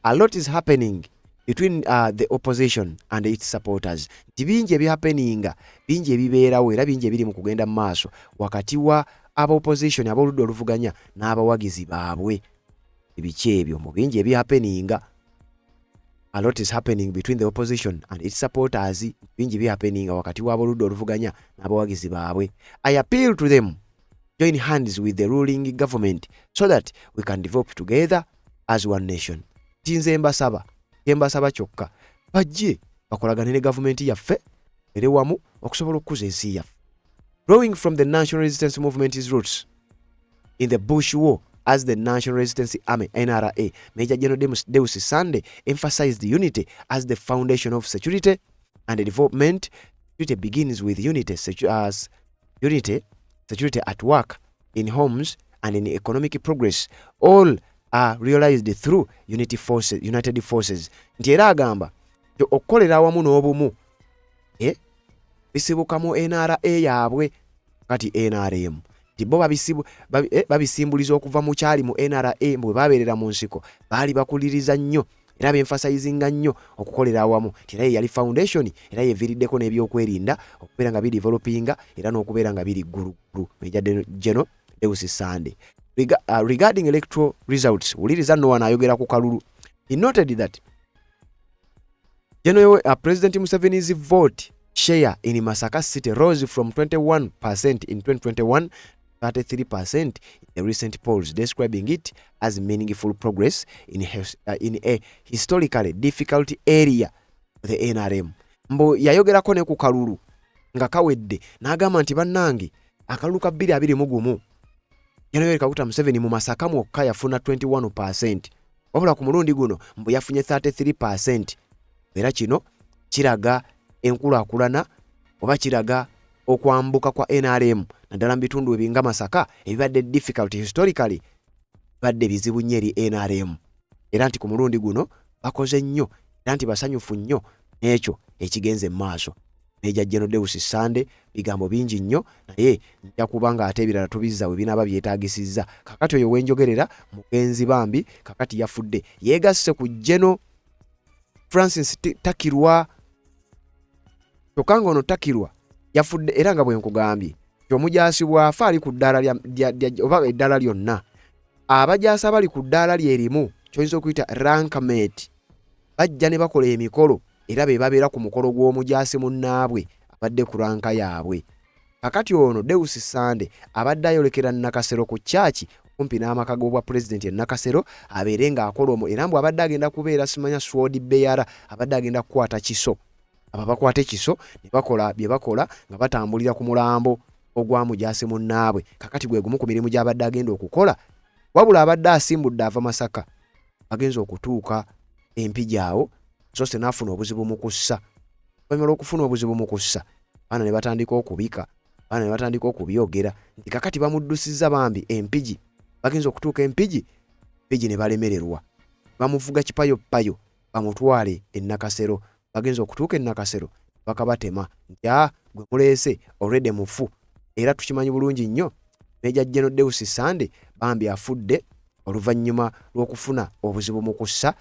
"A lot is happening between the opposition and its supporters," nti bingi ebihappeninga, bingi ebibeerawo, era bingi ebiri mu kugenda mu maaso wakati wa aba opposition, ab'oludda oluvuganya n'abawagizi baabwe. Ebiki ebyo mu bingi ebihappeninga? A lot is happening between the opposition and its supporters, bingi bihappeninga wakati w'aboludda oluvuganya n'abawagizi baabwe. "I appeal to them join hands with the ruling government so that we can develop together as one nation," nti nze mbasaba, kyembasaba kyokka bajje bakolagane ne gavumenti yaffe ere wamu okusobola okukuza ensi yaffe. Drawing from the National Resistance Movement's roots in the Bush War as the National Resistance Army, NRA, Major General Deus Sunday emphasized unity as the foundation of security and development. Security begins with unity, unity, security at work, in homes, and in economic progress. All are realized through unity forces, united forces. Nti era agamba nti okukolera awamu n'obumu bisibuka mu NRA yaabwe kati NRM, nti bo babisimbuliza okuva mu kyali mu NRA. Bwe babeerera mu nsiko baali bakuliriza nnyo era benfasizinga nnyo okukolera awamu, nti era ye yali foundation era yeviiriddeko n'ebyokwerinda okubeera nga bidevelopinga era n'okubeera nga biri gguluggulu. Major General Deus Sande. Regarding electoral results, wuliriza nno wano ayogera ku kalulu. He noted that General President Museveni's vote share in Masaka City rose from 21% in 2021 33% in the recent polls, describing it as meaningful progress in a historically difficult area for the NRM. Mbu yayogerako ne ku kalulu nga kawedde, n'agamba nti bannange, akalulu ka 2021 General Kaguta Museveni mu Masaka mwokka yafuna 21%, wabula ku mulundi guno mbu yafunye 33%, era kino Kiraga enkulaakulana oba kiraga okwambuka kwa NRM naddala mu bitundu ebinga Masaka ebibadde difficult historically, bibadde bizibu nnyo eri NRM, era nti ku mulundi guno bakoze nnyo era nti basanyufu nnyo n'ekyo ekigenze mu maaso. Major General Deus Sande, bigambo bingi nnyo, naye nja kuba nga ate ebirala tubizza we binaaba byetaagisizza. Kakati oyo wenjogerera mugenzi bambi, kakati yafudde, yeegasse ku General Francis Takirwa, kyokka ng'ono Takirwa yafudde era nga bwe nkugambye nti omujaasi bw'afa ali ku ddaala oba eddaala lyonna, abajaasi abali ku ddaala lye limu, ky'oyinza okuyita rankmate, bajja ne bakola emikolo era be babeera ku mukolo gw'omujaasi munnaabwe abadde ku rank yaabwe. Kakati ono Deus Sande abadde ayolekera Nakasero ku kyaki okumpi n'amaka g'obwa pulezidenti e Nakasero abeere ng'akola omwo, era mbu abadde agenda kubeera simanya sword bearer, abadde agenda kukwata kiso. Abo abakwata ekiso ne bakola bye bakola nga batambulira ku mulambo ogwa mujaasi munnaabwe. Kakati gwe gumu ku mirimu gy'abadde agenda okukola, wabula abadde asimbudde ava Masaka, agenze okutuuka Empigi awo soose n'afuna obuzibu mu kussa. Oluvannyuma lw'okufuna obuzibu mu kussa, abaana ne batandika okubika, abaana ne batandika okubyogera nti kakati bamuddusizza bambi Empigi. Bagenze okutuuka Empigi, Empigi ne balemererwa, bamuvuga kipayopayo bamutwale e Nakasero. Bagenze okutuuka e Nakasero bakabatema nti a gwe muleese already mufu, era tukimanyi bulungi nnyo Major General Deus Sande bambi afudde oluvannyuma lw'okufuna obuzibu mu kussa,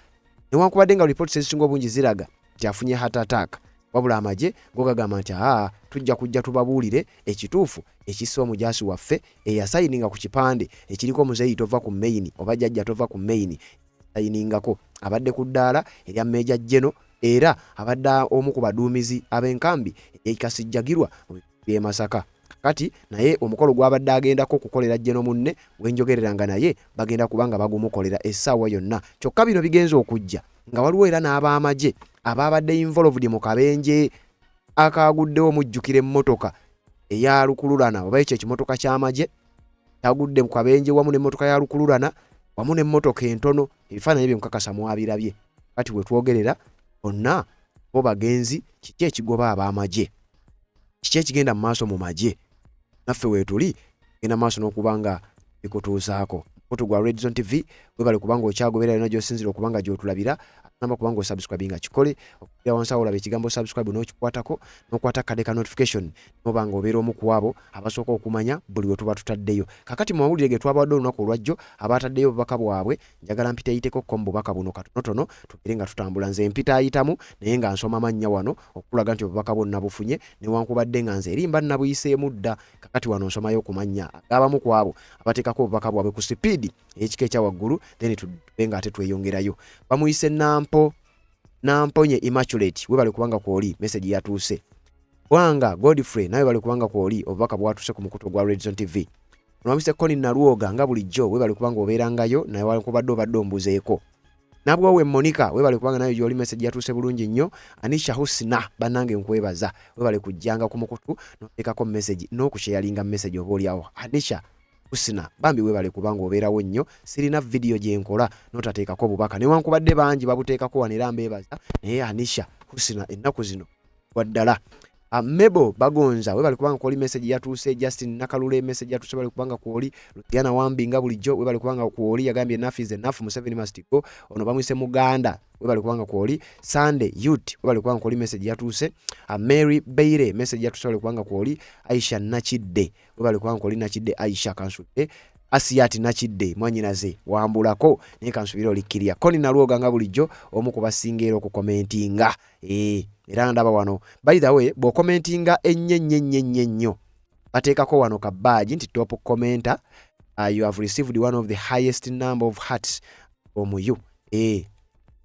newankubadde nga reports ezisinga obungi ziraga nti afunye heart attack, wabula amagye go gagamba nti aa tujja kujja tubabuulire ekituufu ekissa omujaasi waffe eyasayininga ku kipande ekiriko muzeeyi tova ku main oba jjajja tova ku main. Sayiningako abadde ku ddaala erya Major General era abadde omu ku baduumizi ab'enkambi ey'e Kasijjagirwa mu by'e Masaka. Kakati naye omukolo gw'abadde agendako okukolera General munne wenjogerera nga naye bagenda kuba nga bagumukolera essaawa yonna. Kyokka bino bigenze okujja nga waliwo era n'ab'amagye abaabadde involved mu kabenje akaaguddewo. Mujjukira emmotoka eya lukululana oba ekyo ekimotoka ky'amagye kyagudde mu kabenje wamu n'emmotoka ya lukululana wamu n'emmotoka entono. Ebifaananyi ebyo nkakasa mwabirabye. Kati we twogerera bonna bo bagenzi. Kiki ekigoba ab'amagye? Kiki ekigenda mu maaso mu magye? Naffe weetuli genda maaso n'okuba nga bikutuusaako mukutu gwa Redzone TV. Webale kubanga okyagoberera yonna gy'osinzira okuba nga gy'otulabira. Namba kubanga osubscribinga, kikole okugira wansi awo olaba ekigambo subscribe n'okikwatako, n'okwata akade ka notification, noba nga obeera omu ku abo abasooka okumanya buli we tuba tutaddeyo. Kakati mu mawulire ge twabawadde olunaku olwajjo, abaataddeyo obubaka bwabwe, njagala mpiteyiteko ko mu bubaka buno katonotono tubeere nga tutambula. Nze mpita ayitamu naye nga nsoma mannya wano okukulaga nti obubaka bwonna bufunye, newankubadde nga nze eri mba nabuyiseemu dda. Kakati wano nsomayo ku mannya ag'abamu ku abo abateekako obubaka bwabwe ku sipiidi ey'ekika ekya waggulu, then tube nga ate tweyongerayo. Bamuyise Nampo Namponye Immaculate, webale kubanga kwoli, message yatuuse. Bwanga Godfrey, nawe bali kubanga kwoli, obubaka bwatuuse ku mukutu ogwa Redzone TV. Onwabise Koni Nalwoga, nga bulijjo webale kubanga obeerangayo naye wankubadde obadde ombuzeeko. Nabwowe Monica, webale kubanga nayo gyoli, message yatuuse bulungi nnyo. Anisha Husna, bannange nkwebaza, webale kujjanga ku mukutu n'oteekako message n'okusharinga message oba oliawo. Anisha Husna bambi webale kubanga obeerawo nnyo. Sirina vidiyo gye nkola n'otateekako bubaka, newankubadde bangi babuteekako wano era mbeebaza, naye Anisha Husna ennaku zino waddala. Mebo Bagonza, webale kubanga kwoli, message yatuuse. Justin Nakalule, message yatuuse, bali kubanga kwoli. Luciana Wambi, nga bulijjo webale kubanga kwoli, yagambye enough is enough, Museveni must go. Ono bamwise Muganda, webale kubanga kwoli. Sunday Youth, webale kubanga kwoli, message yatuuse. Mary Beire, message yatuuse, webale kubanga kwoli. Aisha Nakidde, webale kubanga kwoli. Nakidde Aisha kansudde Asiyati Nakidde mwanyinaze wambulako, naye kansubire olikkirya. Koni Nalwoga, nga bulijjo omu ku basinga era okukomentinga. Era ndaba wano, by the way, bw'okomentinga ennyo ennyo ennyo ennyo ennyo, bateekako wano ka badge nti top commenter, you have received one of the highest number of hearts from you.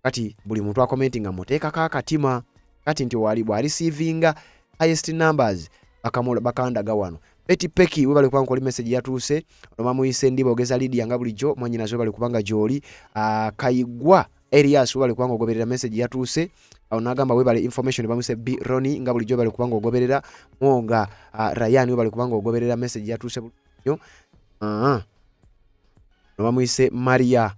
Kati buli muntu akomentinga muteekako akatima, kati nti wali bw'areceivinga highest numbers bakandaga wano. Betty Peki, webale kubanga oli, message yatuuse. Ono bamuyise Ndibogeza Lydia, nga bulijjo mwanyinaze webale kubanga gy'oli. Kayigwa Elias, webale kubanga ogoberera, message yatuuse. Awo n'agamba webale information. Bamuse B Roni, nga bulijjo webale kubanga ogoberera. Mwonga Ryan, webale kubanga ogoberera, message yatuuse nnyo. Ono bamuyise Maria.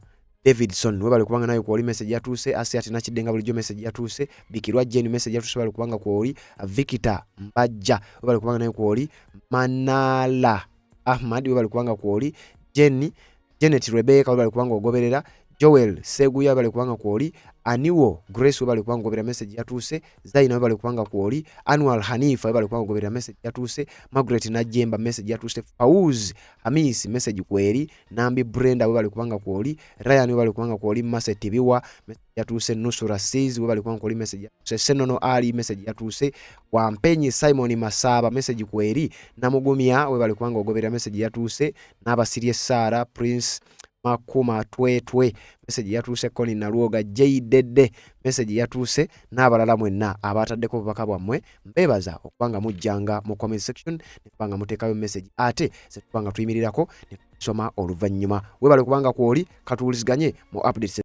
Davidson webale kubanga nawe kwoli, message yatuuse. Asiat Nakidde nga bulijjo message yatuuse. Bikirwa Jane message yatuuse, webale kubanga kwoli. Victor Mbajja webale kubanga nawe kwoli. Manala Ahmad webale kubanga kwoli. Jenny Janet Rebecca webale kubanga ogoberera. Joel Seguya webale kubanga kwoli. Aniwo Grace webale kubanga ogoberera, message yatuuse. Zaina webale kubanga kwoli. Anwar Hanifa webale kubanga ogoberera, message yatuuse. Margaret Najemba message yatuuse. Fauz Hamis message kweri. Nambi Brenda webale kubanga kwoli. Ryan webale kubanga kwoli. Mase Tibiwa message yatuuse. Nusura Sis webale kubanga kwoli, message yatuuse. Senono Ali message yatuuse. Wampenyi Simon Masaba message kweri. Namugumya webale kubanga ogoberera, message yatuuse. N'Abasirye Sara Prince Makuma Twetwe message yatuuse. Koni Nalwoga Jdede message yatuuse, n'abalala mwenna abataddeko obubaka bwammwe, mbeebaza okubanga mujjanga mu comment section ne nga muteekayo message, ate zetuba nga tuyimirirako ne tusoma oluvannyuma. Webale kubanga kwoli, katuwuliziganye mu updates.